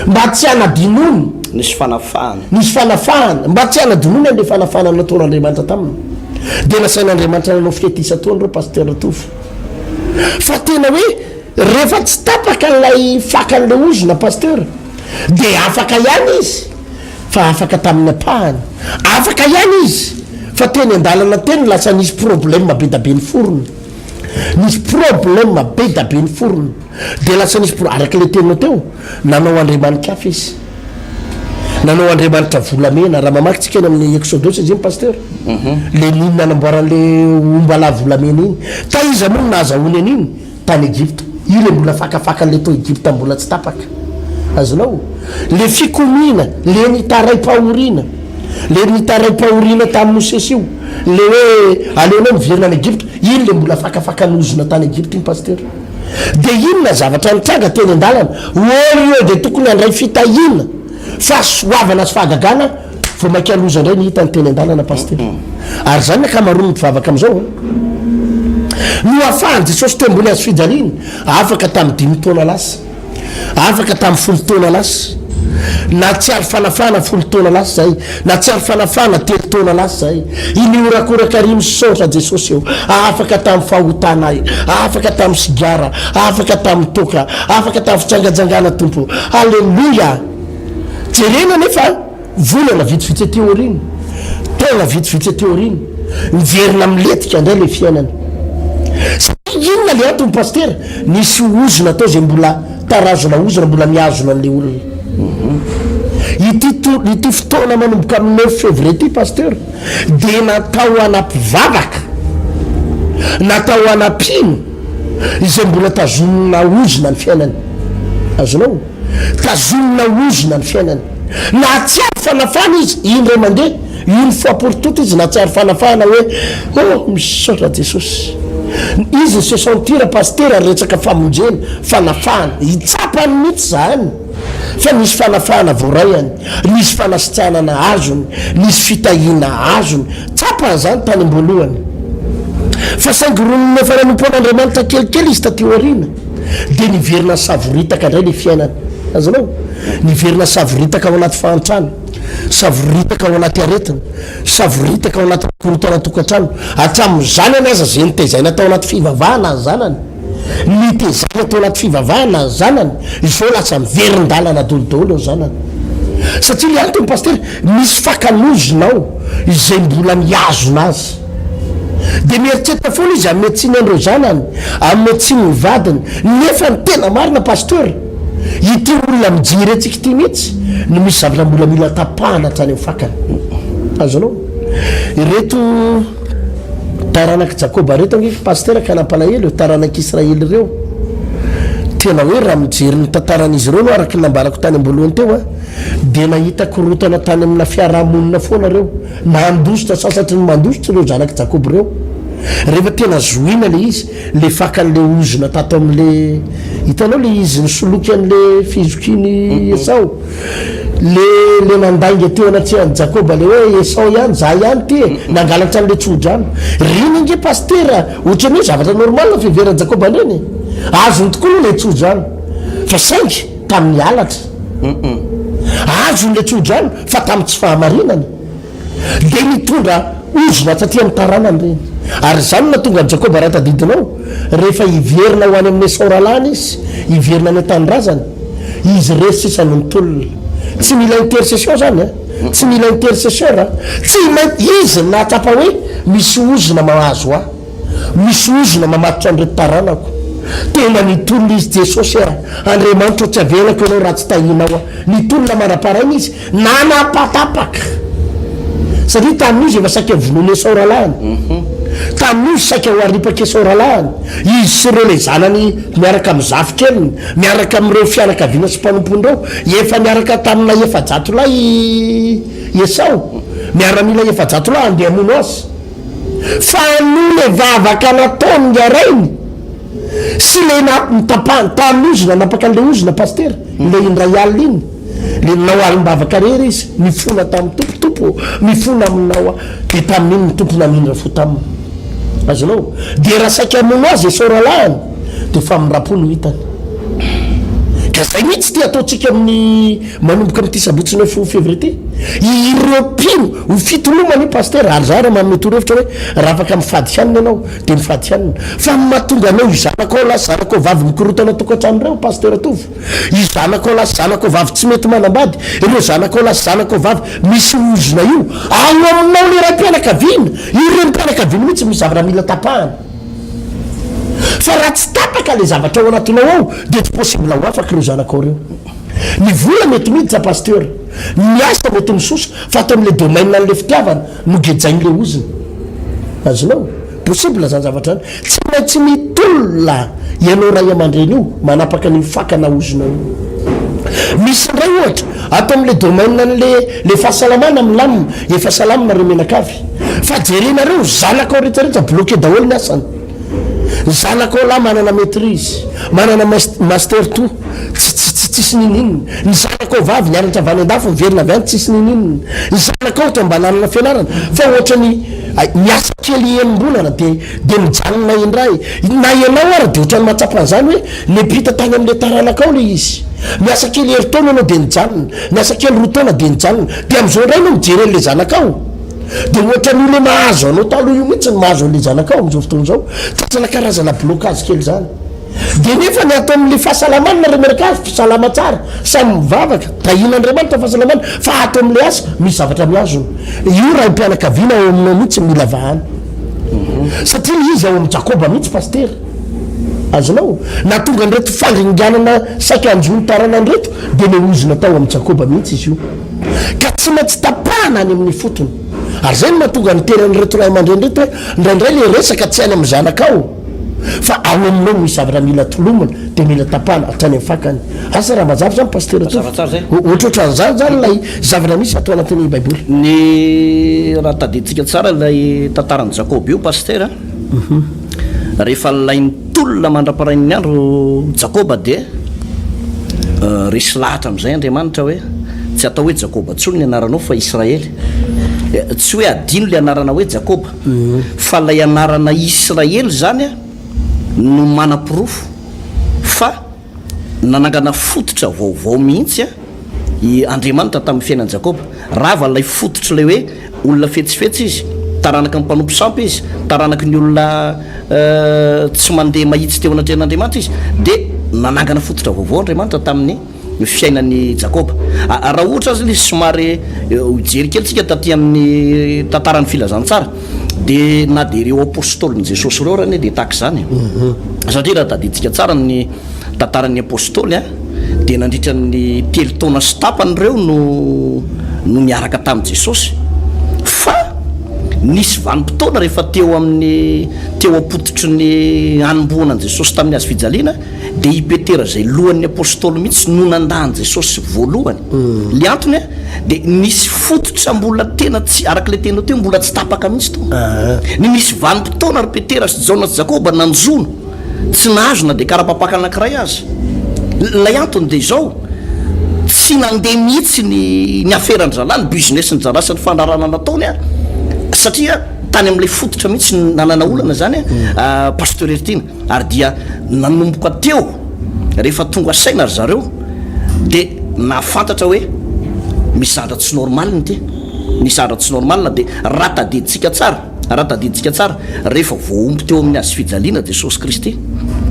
Mba tsy hanadinoany. Nisy fanafahana. Nisy fanafahana. Mba tsy hanadinoany an'ilay fanafahana nataon'Andriamanitra taminy. Dia nasain'Andriamanitra nanao fety isan-taona ireo Pasteur Tovo. Fa tena hoe rehefa tsy tapaka ilay fakan'ilay ozona Pasteur, Dia afaka ihany izy fa afaka tamin'ny ampahany. Afaka ihany izy fa teny an-dalana teny lasa nisy problème be da be niforona. Nisy problème be da be niforona. Dia lasa nisy pro, araka ilay teninao teo, nanao andriamani-kafa izy. Nanao andriamanitra volamena. Raha mamaky tsika any amin'ny Exodosy izy iny Pasteur. Le niny nanamboaran'le ombalahy volamena iny. Taiza moa no nahazahoany an'iny? Tany Egypta. Io le mbola fakafakan'le tao Egypta mbola tsy tapaka. Azonao? Le fikomiana, le nitaraim-pahoriana, le nitaraim-pahoriana tamin'i Mosesy io, le hoe aleonao miverina any Egypta, iny le mbola fakafakan'ozona tany Egypta iny Pasteur. De inona zavatra nitranga teny an-dalana? Au lieu de tokony handray fitahiana, fahasoavana sy fahagagana, Vao mainka loza indray ny hitany teny an-dalana Pasitera. Ary izany ny ankamaroan'ny mpivavaka amin'izao an. Nohafahan'i Jesosy teo ambony hazo fijaliana, afaka tamin'ny dimy taona lasa. Afaka tamin'ny folo taona lasa. Nahatsiaro fanafahana folo taona lasa izahay. Nahatsiaro fanafahana telo taona lasa izahay. Iny horakoraka ary misaotra Jesosy eo. Afaka tamin'ny fahotanay. Afaka tamin'ny sigara. Afaka tamin'ny toaka. Afaka tamin'ny fijangajangana Tompo. Aleloia! Jerena anefa volana vitsivitsy aty aoriana, taona vitsivitsy aty aoriana, miverina milentika indray ilay fiainana. Satria inona ilay antony Pasitera? Nisy ozona tao izay mbola tarazona ozona mbola mihazona an'ilay olona. Ity to, ity fotoana manomboka amin'ny neuf février ity Pasteur dia natao ho ana mpivavaka, natao ho ana mpino izay mbola tazomina ozona ny fiainany. Azonao? Tazomina ozona ny fiainany. Nahatsiaro fanafahana izy indray mandeha, une fois pour toutes izy nahatsiaro fanafahana hoe oh misaotra Jesosy. Izy ni se sentir pasitera resaka famonjena, fanafahana. Hitsapany mihitsy izany fa nisy fanafahana voaraiany, nisy fanasitranana azony, nisy fitahiana azony. Tsapany izany tany am-boalohany. Fa saingy roniny efa nanompo an'Andriamanitra kelikely izy taty aoriana. Dia niverina savoritaka indray ilay fiainana. Azonao? Niverina savoritaka ao anaty fahantrana, savoritaka ao anaty aretina, savoritaka ao anaty korontana tokantrano. Hatramin'ny zanany aza izay nitezaina tao anaty fivavahana ny zanany, nitezaina tao anaty fivavahana ny zanany, izao lasa miverin-dalana daholo ny zanany. Satria ilay antony Pasitera, misy fakan'ozona ao izay mbola mihazona azy. Dia mieritreritra foana izy hanome tsiny an'ireo zanany, hanome tsiny ny vadiny, nefa ny tena marina Pasteur, ity olona mijery antsika ity mihitsy no misy zavatra mbola mila tapahana hatrany amin'ny fakany. Azonao? Ireto taranak'i Jakoba ireto ange Pasteur ka nampalahelo e, taranak'i Israely ireo. Tena hoe raha mijery ny tantaran'izy ireo aloha araka ny nambarako tany am-boalohany teo an, dia nahita korontana tany amina fiaraha-monina foana ireo. Nandositra sasatry ny mandositra ireo zanak'i Jakoba ireo. Rehefa tena zohiana ilay izy, ilay fakan'ilay ozona tato amin'ilay, hitanao ilay izy nisoloky an'ilay fizokian'i Esao? Ilay, ilay nandainga teo anatrehan'i Jakoba ilay hoe Esao ihany, za ihany ity e, nangalatra an'ilay tsodrano. Ireny ange pasitera, ohatran'ny hoe zavatra normal ny fiheveran'i Jakoba an'ireny e. Azony tokoa aloha ilay tsodrano, fa saingy tamin'ny halatra. Azony ilay tsodrano fa tamin'ny tsy fahamarinana. Dia nitondra ozona taty amin'ny taranany ireny. Ary izany no nahatonga an'i Jakoba, raha tadidinao, rehefa hiverina ho any amin'i Esao rahalahiny izy, hiverina any an-tanindrazany, izy irery sisa no nitolona. Tsy mila intercession izany an! Tsy mila intercesseur an! Tsy maintsy, izy no nahatsapa hoe misy ozona mahazo ahy. Misy ozona mamatotra an'ireto taranako. Tena nitolona izy, Jesosy a! Andriamanitra ô, tsy avelako Ianao raha tsy tahianao aho. Nitolona mandra-paraina izy, nanapatapaka. Satria tamin'io izy efa saika vonoin'i Esao rahalahiny. Tamin'io izy saika ho aripak'i Esao rahalahiny. Izy sy ireo ilay zanany miaraka amin'ny zafikeliny, miaraka amin'ireo fianakaviana sy mpanompony ireo. Efa niaraka tamina 400 lahy i Esao, miaramila 400 lahy handeha hamono azy. Fa noho le vavaka nataony nga rainy sy le nitapahany tamin'ny ozona nanapaka an'le ozona pasitera le indray alina iny le nanao alim-bavaka rery izy nifona tamin'ny Tompo, Tompo ô mifona aminao aho de tamin'iny ny Tompo namindra fo taminy azonao de raha saika hamono azy Esao rahalahiny de famindram-po no hitany ka zay mihitsy ty ataontsika amin'ny Manomboka amin'ity sabotsy neuf février ity, ireo mpino ho fitolomana io Pasitera, ary za raha manome torohevitra hoe raha afaka mifady hanina ianao dia mifady hanina, fa ny mahatonga anao io zanakao lahy sy zanakao vavy mikorotana tokantrano ireo Pasitera Tovo, io zanakao lahy sy zanakao vavy tsy mety manambady, ireo zanakao lahy sy zanakao vavy misy ozona io ao aminao le raim-pianakaviana, io renim-pianakaviana mihitsy misy zavatra mila tapahana. Fa raha tsy tapaka le zavatra ao anatinao ao dia tsy possible ho afaka ireo zanakao ireo. Ny vola mety miditra Pasteur, ny asa mety misosa fa ato amin'ilay domaine an'ilay fitiavana no gejain'ilay ozona. Azonao? Possible zany zavatra zany. Tsy maintsy mitolona ianao ray aman-dreny io manapaka an'io fakana ozona io. Misy indray ohatra ato amin'ilay domaine an'ilay le fahasalamana milamina, efa salama nareo mianakavy fa jerenareo zanakao rehetra rehetra bloqué daholo ny asany. Ny zanakao lahy manana maitrise, manana master tout. Tsy tsisy ninoninona. Ny zanakao vavy nianatra avy any andafy miverina avy any tsisy ninoninona. Ny zanakao ohatra mba nanana fianarana fa ohatra ny miasa kely enim-bolana dia dia mijanona indray. Na ianao ara dia ohatran'ny mahatsapa an'izany hoe niampita tany amin'ilay taranakao ilay izy. Miasa kely herintaona ianao dia nijanona, miasa kely roa taona dia nijanona. Dia amin'izao indray ianao mijery an'ilay zanakao dia ohatran'io ilay mahazo anao taloha io mihitsy no mahazo an'ilay zanakao amin'izao fotoana izao. Tratrana karazana blocage kely izany. Dia nefa ny ato amin'ilay fahasalamana nareo miaraka azy salama tsara, samy mivavaka, tahian'Andriamanitra ny fahasalamana, fa ato amin'ilay asa misy zavatra mihazona. Io raim-pianakaviana ao aminao mihitsy mila vahana. Satria ilay izy ao amin'i Jakoba mihitsy pasitera. Azonao? Nahatonga an'ireto fandringanana saika hanjo ny taranany ireto dia ilay ozona tao amin'i Jakoba mihitsy izy io. Ka tsy maintsy tapahana any amin'ny fotony. Ary izay no mahatonga ny teran'ireto ray aman-dreny ireto hoe indraindray ilay resaka tsy any amin'ny zanakao. Fa ao aminao misy zavatra mila tolomina dia mila tapahana hatrany amin'ny fakany. Asa raha mazava izany Pasitera Tovo. Mazava tsara izay. Ohatrohatran'izany izany ilay zavatra misy ato anatin'ny Baiboly. Ny raha tadidintsika tsara ilay tantaran'i Jakoba io Pasitera, rehefa ilay nitolona mandra-parain'ny andro Jakoba dia resy lahatra amin'izay Andriamanitra hoe tsy atao hoe Jakoba intsony ny anaranao fa Israely. Tsy hoe adino ilay anarana hoe Jakoba. Fa ilay anarana Israely izany no manaporofo fa nanangana fototra vaovao mihitsy i Andriamanitra tamin'ny fiainan'i Jakoba. Rava ilay fototr'ilay hoe olona fetsifetsy izy, taranaky ny mpanompo sampy izy, taranaky ny olona tsy mandeha mahitsy teo anatrehan'Andriamanitra izy, dia nanangana fototra vaovao Andriamanitra tamin'ny. ny fiainan'i Jakoba. Raha ohatra aza ilay izy somary hijery kely tsika taty amin'ny tantaran'ny filazantsara dia na dia ireo apostolin'i Jesosy ireo ary anie dia tahaka izany. Satria raha tadidintsika tsara ny tantaran'ny apostoly a, dia nandritra ny telo taona sy tapany ireo no no niaraka tamin'i Jesosy. Fa nisy vanim-potoana rehefa teo amin'ny teo am-pototry ny hanombohana an'i Jesosy tamin'ny hazo fijaliana, Dia i Petera izay lohan'ny Apostoly mihitsy no nandà an'i Jesosy voalohany. Ilay antony dia nisy fototra mbola tena tsy, araka ilay teninao teo, mbola tsy tapaka mihitsy tao. Ny nisy vanim-potoana ry Petera sy Jaona sy Jakoba nanjono, tsy nahazo na dia karapapaka anankiray aza. Ilay antony dia izao, tsy nandeha mihitsy ny ny aferan-dry zalahy, ny business-ny zalahy sy ny fandraharahana nataony satria tany amin'ilay fototra mihitsy no nanana olana izany Pasteur Heritiana. Ary dia nanomboka teo, rehefa tonga saina ry zareo, dia nahafantatra hoe misy zavatra tsy normal ity, misy zavatra tsy normal, dia raha tadidintsika tsara, raha tadidintsika tsara, rehefa voahombo teo amin'ny hazo fijaliana Jesosy Kristy,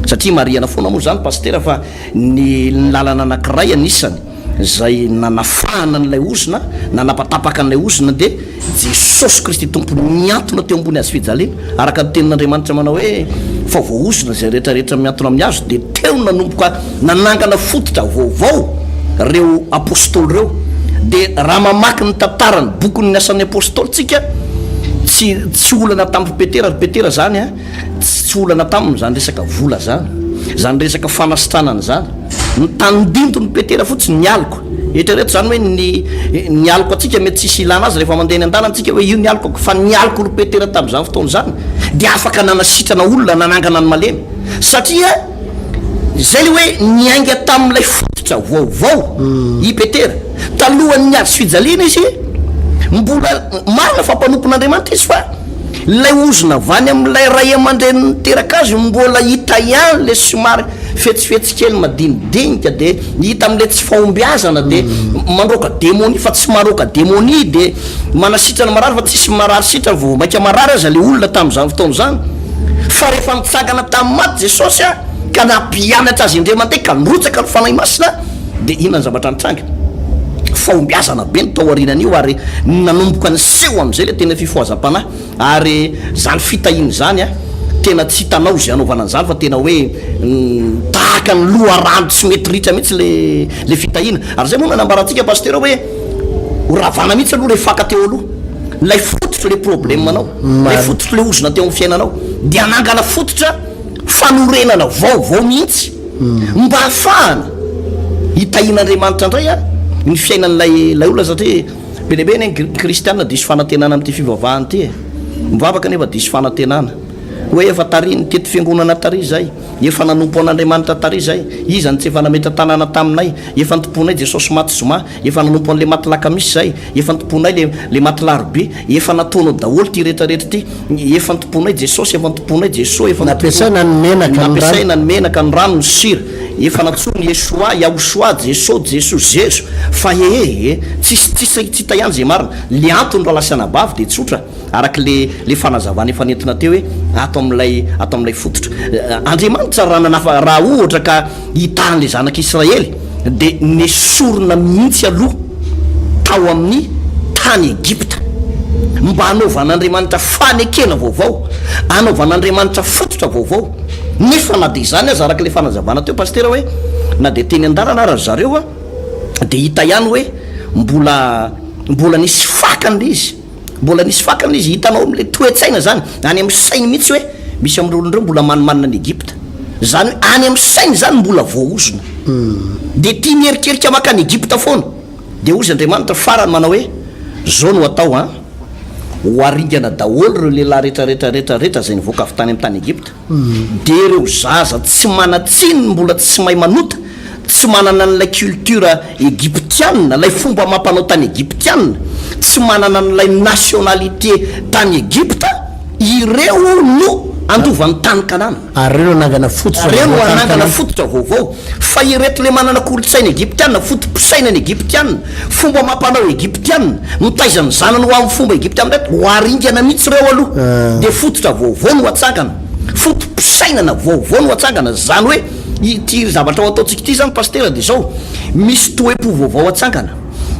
satria marihana foana moa izany Pasitera fa ny lalana anankiray anisany izay nanafahana an'ilay ozona, nanapatapaka an'ilay ozona dia Jesosy Kristy Tompo nihantona teo ambony hazo fijaliana, araka ny tenin'Andriamanitra manao hoe, fa voaozona izay rehetra rehetra mihantona amin'ny hazo, dia teo no nanomboka nanangana fototra vaovao ireo Apostoly ireo. Dia raha mamaky ny tantaran'ny bokin'ny Asan'ny Apostoly tsika, tsy tsy olana tamin'i Petera, ry Petera izany an, Tsy olana taminy izany resaka vola izany, izany resaka fanasitranana izany. Ny tandindon'i Petera fotsiny ny aloka. Eritrereto izany hoe ny ny aloka antsika mety tsisy ilana azy rehefa mandeha eny an-dalana tsika hoe io ny alokako, fa ny aloky ry Petera tamin'izany fotoana izany dia afaka nanasitrana olona, nanangana ny malemy. Satria izay ilay hoe niainga tamin'ilay fototra vaovao i Petera. Talohan'ny hazo fijaliana izy, mbola marina fa mpanompon'Andriamanitra izy fa Ilay ozona avy any amin'ilay ray aman-dreny niteraka azy mbola hita ihany ilay somary fetsifetsy kely madinidinika dia hita amin'ilay tsy fahombiazana dia mandroaka demonia fa tsy maroaka demonia dia manasitrana marary fa tsisy marary sitrana vao mainka marary aza ilay olona tamin'izany fotoana izany fa rehefa nitsangana tamin'ny maty Jesosy a ka nampianatra azy indray mandeha ka nirotsaka ny Fanahy Masina Dia inona ny zavatra nitranga? Fahombiazana be ny tao aorianan'io ary nanomboka niseho amin'izay ilay tena fifohazam-panahy. Ary izany fitahiana izany an, tena tsy hitanao izay hanaovana an'izany fa tena hoe tahaka ny loharano tsy mety ritra mihitsy ilay ilay fitahiana. Ary izay moa no nanambarantsika Pasitera hoe ho ravana mihitsy aloha ilay faka teo aloha. Ilay fototra ilay problème-nao, ilay fototra ilay ozona teo amin'ny fiainanao. Dia hanangana fototra fanorenana vaovao mihitsy. Mba hahafahana hitahian'Andriamanitra indray ny fiainan'ilay ilay olona satria be dia be anie ny kristiana diso fanantenana amin'ity fivavahana ity e. Mivavaka nefa diso fanantenana. Hoe efa tary nitety fiangonana tary izahay, efa nanompo an'Andriamanitra tary izahay, iza no tsy efa nametra-tanana taminay, efa nitompoanay Jesosy maty zoma, efa nanompo an'ilay maty lakamisy izahay, efa nitompoanay le le maty larobia, efa nataonao daholo ity rehetra rehetra ity, efa nitompoanay Jesosy, efa nitompoanay Jesoa, efa Nampiasaina ny menaka, ny rano. Nampiasaina ny menaka, ny rano, ny sira, efa nantsoiny Yeshua, Yahushua, Jeso, Jesoa, Zezo, fa ee, tsisy tsisy tsy hita ihany izay marina, le antony rahalahy sy anabavy dia tsotra, Araka le le fanazavana efa nentina teo hoe ato amin'ilay ato amin'ilay fototra. Andriamanitra raha nanafa raha ohatra ka hitaha an'ilay zanak'Israely dia nesorina mihitsy aloha tao amin'ny tany Egypta mba hanaovan'Andriamanitra fanekena vaovao, hanaovan'Andriamanitra fototra vaovao. Nefa na dia izany aza araka ilay fanazavana teo Pasitera hoe na dia teny an-dalana ara ry zareo dia hita ihany hoe mbola mbola nisy fakany ilay izy. Mbola nisy fakany izy, hitanao amin'ilay toe-tsaina izany, any amin'ny sainy mihitsy hoe misy amin'ireo olona ireo mbola manimanina an'i Egypta. Izany hoe any amin'ny sainy izany mbola voaozona. Dia tia mierikerika mankany Egypta foana. Dia hozy Andriamanitra farany manao hoe, Izao no atao an, ho aringana daholo ireo lehilahy rehetra rehetra rehetra rehetra izay nivoaka avy tany amin'ny tany Egypta. Dia ireo zaza tsy manan-tsiny mbola tsy mahay manota, tsy manana an'ilay culture egyptiana, ilay fomba amam-panao tany egyptiana, tsy manana an'ilay nationalité tany Egypta, ireo no handova ny tany Kanana. Ary ireo no hanangana fototra Ireo no vaovao tany hanangana Kanana. fototra vaovao. Fa ireto ilay manana kolontsaina egyptiana, foto-pisainana egyptiana, fomba amam-panao egyptiana, mitaiza ny zanany ho amin'ny fomba egyptiana ireto, ho aringana mihitsy ireo aloha. Dia fototra vaovao no hatsangana. Foto-pisainana vaovao no hatsangana. Izany hoe ity zavatra ho ataontsika ity izany Pasitera dia izao, misy toe-po vaovao hatsangana,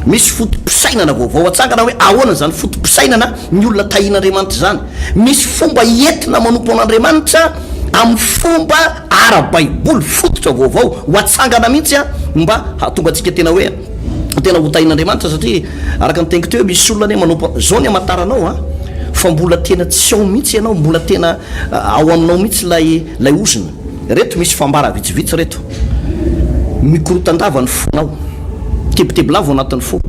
misy foto-pisainana vaovao hatsangana hoe ahoana izany foto-pisainana ny olona tahian'Andriamanitra izany. Misy fomba entina manompo an'Andriamanitra amin'ny fomba ara-baiboly, fototra vaovao ho atsangana mihitsy mba hahatonga antsika tena hoe tena ho tahin'Andriamanitra satria araka ny teniko teo hoe misy olona anie manompo, izao ny hamantaranao an, fa mbola tena tsy ao mihitsy ianao, mbola tena ao aminao mihitsy ilay ilay ozona. Reto misy fambara vitsivitsy reto, mikorontandava ny fonao, tebiteby lava ao anatin'ny fo,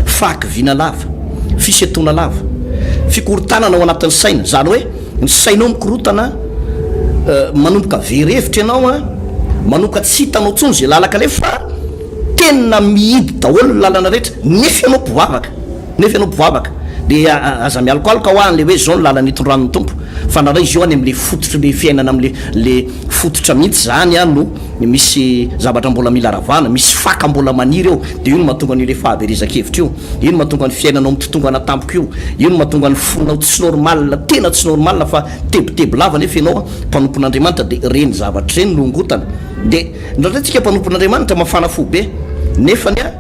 fahakiviana lava, fisentoana lava, fikorontanana ao anatin'ny saina, izany hoe ny sainao mikorotana, manomboka very hevitra ianao an, manomboka tsy hitanao intsony izay lalaka aleha fa tena mihidy daholo ny lalana rehetra nefa ianao mpivavaka, nefa ianao mpivavaka, dia aza mialokaloka hoa an'ilay hoe izao ny lalana itondran'ny Tompo fa nareo izy io any amin'ilay fototry le fiainana amin'ilay le fototra mihitsy izany an no misy zavatra mbola mila ravana, misy faka mbola maniry eo, dia io no mahatonga an'io le fahaverezan-kevitra io, io no mahatonga ny fiainanao mitotongana tampoka io, io no mahatonga ny fonao tsy normal, tena tsy normal fa tebiteby lava nefa ianao mpanompon'Andriamanitra dia ireny zavatra ireny no ongotana, dia indraindray tsika mpanompon'Andriamanitra mafana fo be nefany an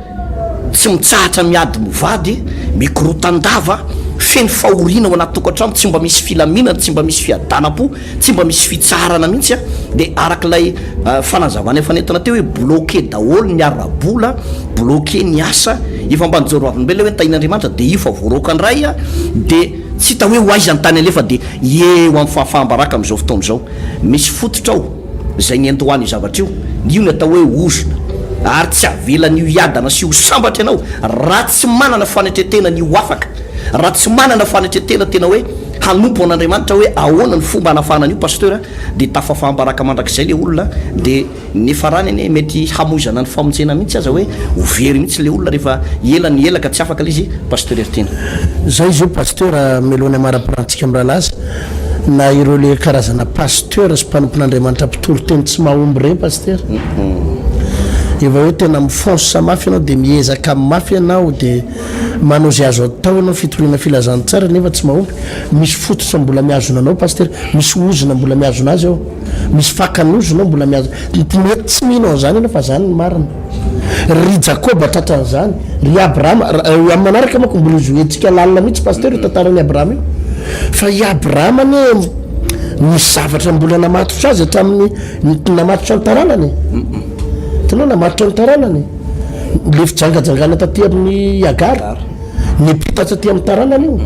tsy mitsahatra miady mivady, mikorotan-dava, feno fahoriana ao anaty tokantrano, tsy mba misy filaminana, tsy mba misy fiadanam-po, tsy mba misy fitsaharana mihitsy an, dia araka ilay fanazavana efa nentina teo hoe bloqué daholo ny ara-bola, bloqué ny asa, efa mba nijoro vavolombelona hoe tahian'Andriamanitra dia io fa voaroaka indray an, dia tsy hita hoe ho aiza ny tany alefa dia eo amin'ny fahafaham-baraka amin'izao fotoana izao. Misy fototra ao izay niandohan'io zavatra io, io ny atao hoe ozona, ary tsy avelan'io hiadana sy ho sambatra ianao raha tsy manana fanetren-tena ny ho afaka, raha tsy manana fanetren-tena tena hoe hanompo an'Andriamanitra hoe ahoana ny fomba hanafahana an'io Pasteur a, dia tafafaham-baraka mandrakizay le olona dia ny farany anie mety hamoizana ny famonjena mihitsy aza hoe ho very mihitsy le olona rehefa ela ny ela ka tsy afaka le izy Pasteur Heritiana. Zay izy io Pasteur mialoha ny hamaraparantsika mirahalahy na ireo le karazana Pasteur sy mpanompon'Andriamanitra mpitory teny tsy mahomby ireny Pasteur efa hoe tena mi-fonce mafy ianao dia miezaka mafy ianao dia Manao izay azo atao ianao fitoriana filazantsara nefa tsy mahomby. Misy fototra mbola mihazona anao Pasitera. Misy ozona mbola mihazona azy ao. Misy fakan'ozona ao mbola mihazona. Mety tsy mino an'izany ianao fa izany ny marina. Ry Jakoba tratran'izany, ry Abrahama, amin'ny manaraka manko mbola hozoentsika lalina mihitsy Pasitera io tantaran'i Abrahama io. Fa i Abrahama anie nisy zavatra mbola namatotra azy hatramin'ny namatotra ny taranany e. Hitanao namatotra ny taranany e. Le fijangajangana taty amin'ny Agara, nipita taty amin'ny taranany io.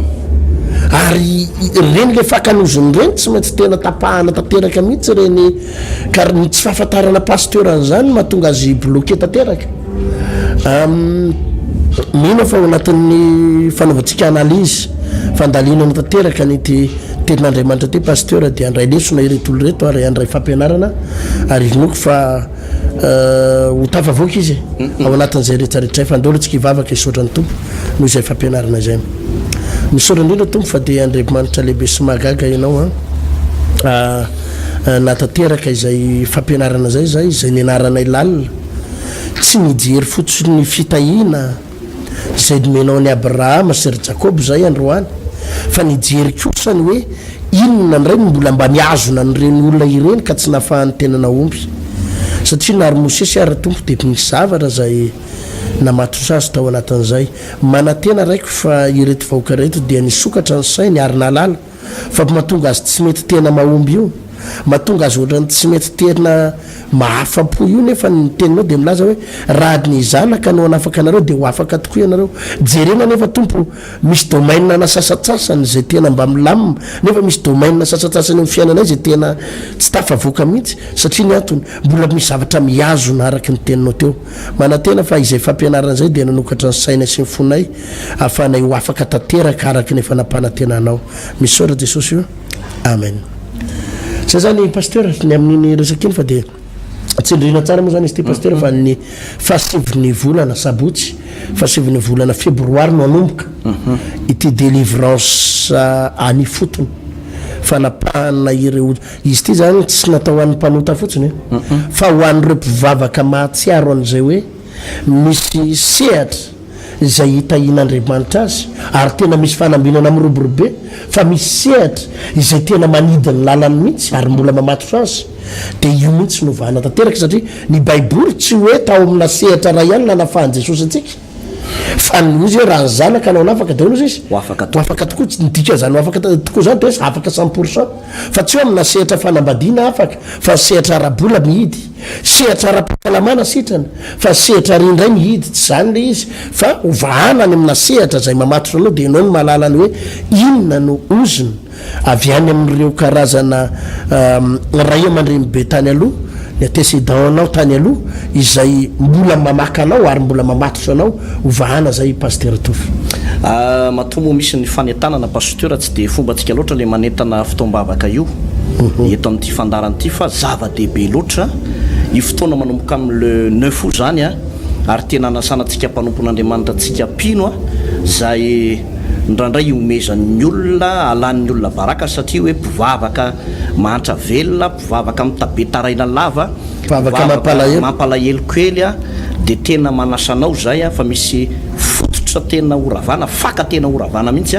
Ary ireny le fakan'ozona ireny tsy maintsy tena tapahana tanteraka mihitsy ireny, ka ny tsy fahafantarana pasteur an'izany no mahatonga azy bloqué tanteraka. Mino aho fa ao anatin'ny fanaovantsika analyse, fandalinana tanteraka an'ity. tenin'Andriamanitra ity Pasteur dia handray lesona ireto olona ireto ary handray fampianarana ary inoako fa ho tafavoaka izy ao anatin'izay rehetra rehetra izay fa andao aloha tsika hivavaka hisaotra ny Tompo noho izay fampianarana izay. Misaotra indrindra Tompo fa dia Andriamanitra lehibe sy mahagaga Ianao an. Nahatanteraka izay fampianarana izay izay, izay nianaranay lalina. Tsy nijery fotsiny ny fitahiana izay nomenao an'i Abrahama sy ry Jakoba izahay androany, fa nijery kosa ny hoe inona indray no mbola mba nihazona an'ireny olona ireny ka tsy nahafahan'ny tena nahomby. Satria na ry Mosesy ary ry Tompo dia nisy zavatra izay namatotra azy tao anatin'izay. Manantena Raiko fa ireto vahoaka ireto dia nisokatra ny sainy ary nahalala fa mahatonga azy tsy mety tena mahomby io, mahatonga azy ohatran'ny tsy mety tena mahafa-po io nefa ny teninao dia milaza hoe raha ny zanaka no hanafaka anareo dia ho afaka tokoa ianareo. Jerena nefa Tompo misy domaine ana sasatsasany izay tena mba milamina nefa misy domaine sasatsasany eo amin'ny fiainanay izay tena tsy tafavoaka mihitsy satria ny antony mbola misy zavatra mihazona araka ny teninao teo. Manantena fa izay fampianarana izay dia nanokatra ny sainay sy ny fonay ahafahanay ho afaka tanteraka araka ny efa nampanantenanao. Misaotra Jesosy o. Amen. Zay zany Pasteur ny amin'iny resaka iny fa dia tsindriana tsara moa zany izy ity Pasteur fa ny fahasivin'ny volana sabotsy fahasivin'ny volana febroary no hanomboka ity délivrance any ifotony fanapahana ireo Izy ity izany tsy natao ho an'ny mpanota fotsiny fa ho an'ireo mpivavaka mahatsiaro an'izay hoe misy sehatra izay hitahian'Andriamanitra azy ary tena misy fanambinana miroborobe fa misy sehatra izay tena manidy ny lalany mihitsy ary mbola mamatotra azy dia io mihitsy no vahana tanteraka satria ny baiboly tsy hoe tao amina sehatra iray ihany nanafahan'i Jesosy antsika Fa ny hozy hoe raha ny zanaka no hanafaka dia hozy izy? Ho afaka tokoa. Ho afaka tokoa, ny dikan'izany ho afaka tokoa izany dia hoe afaka cent pour cent. Fa tsy hoe amina sehatra fanambadiana afaka, fa ny sehatra ara-bola mihidy, sehatra ara-pahasalamana sitrana, fa ny sehatra ary indray mihidy, tsy izany ilay izy, fa ho vahana any amina sehatra izay mamatotra anao dia ianao no mahalala ny hoe inona no ozona. Avy any amin'ireo karazana ray aman-dreny be tany aloha, ny antécédent-nao tany aloha, izay mbola mamaka anao ary mbola mamatotra anao ho vahana izay Pasitera Tovo. Matoa moa misy ny fanentanana Pasteur tsy dia fombantsika loatra ilay manentana fotoam-bavaka io eto amin'ity fandaharana ity fa zava-dehibe loatra io fotoana manomboka amin'ny le neuf août izany ary tena anasana antsika mpanompon'Andriamanitra antsika mpino izay Indraindray ihomezan'ny olona, alan'ny olona baraka satria hoe mpivavaka mahantra velona, mpivavaka mitabe taraina lava, Mpivavaka mampalahelo. mampalahelo kely dia tena manasa anao izay fa misy fototra tena ho ravana, faka tena ho ravana mihitsy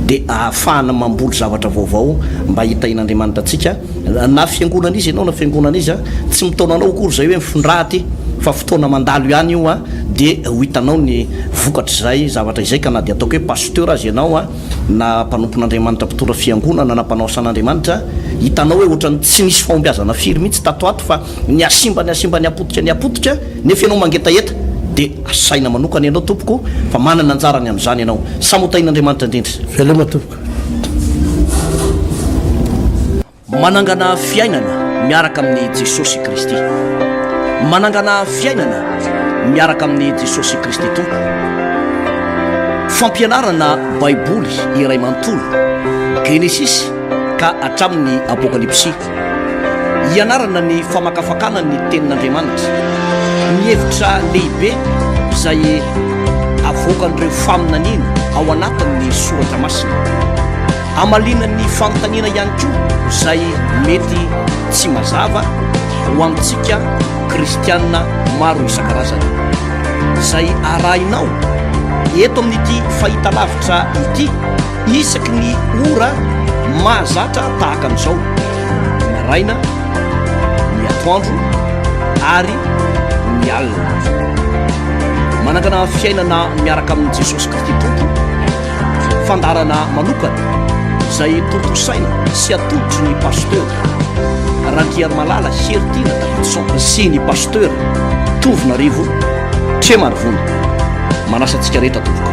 dia ahafahana mamboly zavatra vaovao mba hitahian'Andriamanitra antsika. Na fiangonana iza ianao na fiangonana iza, tsy mitaona anao akory izay hoe mifindrà aty fa fotoana mandalo ihany io dia ho hitanao ny vokatr'izay zavatra izay ka na dia ataoko hoe pasteur aza ianao na mpanompon'Andriamanitra mpitondra fiangonana na mpanao asan'Andriamanitra, hitanao hoe ohatran'ny tsy nisy fahombiazana firy mihitsy tato ato fa nihasimba nihasimba nihapotika nihapotika nefa ianao mangetaheta dia asaina manokana ianao tompoko fa manana anjara ny amin'izany ianao. Samy ho tahin'Andriamanitra indrindra. Veloma tompoko. Manangana fiainana miaraka amin'i Jesosy Kristy. Manangana fiainana miaraka amin'i Jesosy Kristy Tompo. Fampianarana Baiboly iray manontolo, Genesisy ka hatramin'ny Apokalypsy. Hianarana ny famakafakana ny Tenin'Andriamanitra, ny hevitra lehibe izay avoakan'ireo faminaniana ao anatin'ny Soratra Masina. Hamaliana ny fanontaniana ihany koa izay mety tsy mazava ho antsika kristiana maro isan-karazany. Izay arahinao eto amin'ity fahitalavitra ity isaky ny ora mahazatra tahaka an'izao, ny maraina, ny atoandro ary ny alina. Manangana fiainana miaraka amin'i Jesosy Kristy Tompo. Fandaharana manokana izay tontosaina sy atolotry ny Pasteur Randriarimalala Heritiana Davidson sy ny Pasteur Tovonarivo Tremarivony. Manasa antsika rehetra tompoko.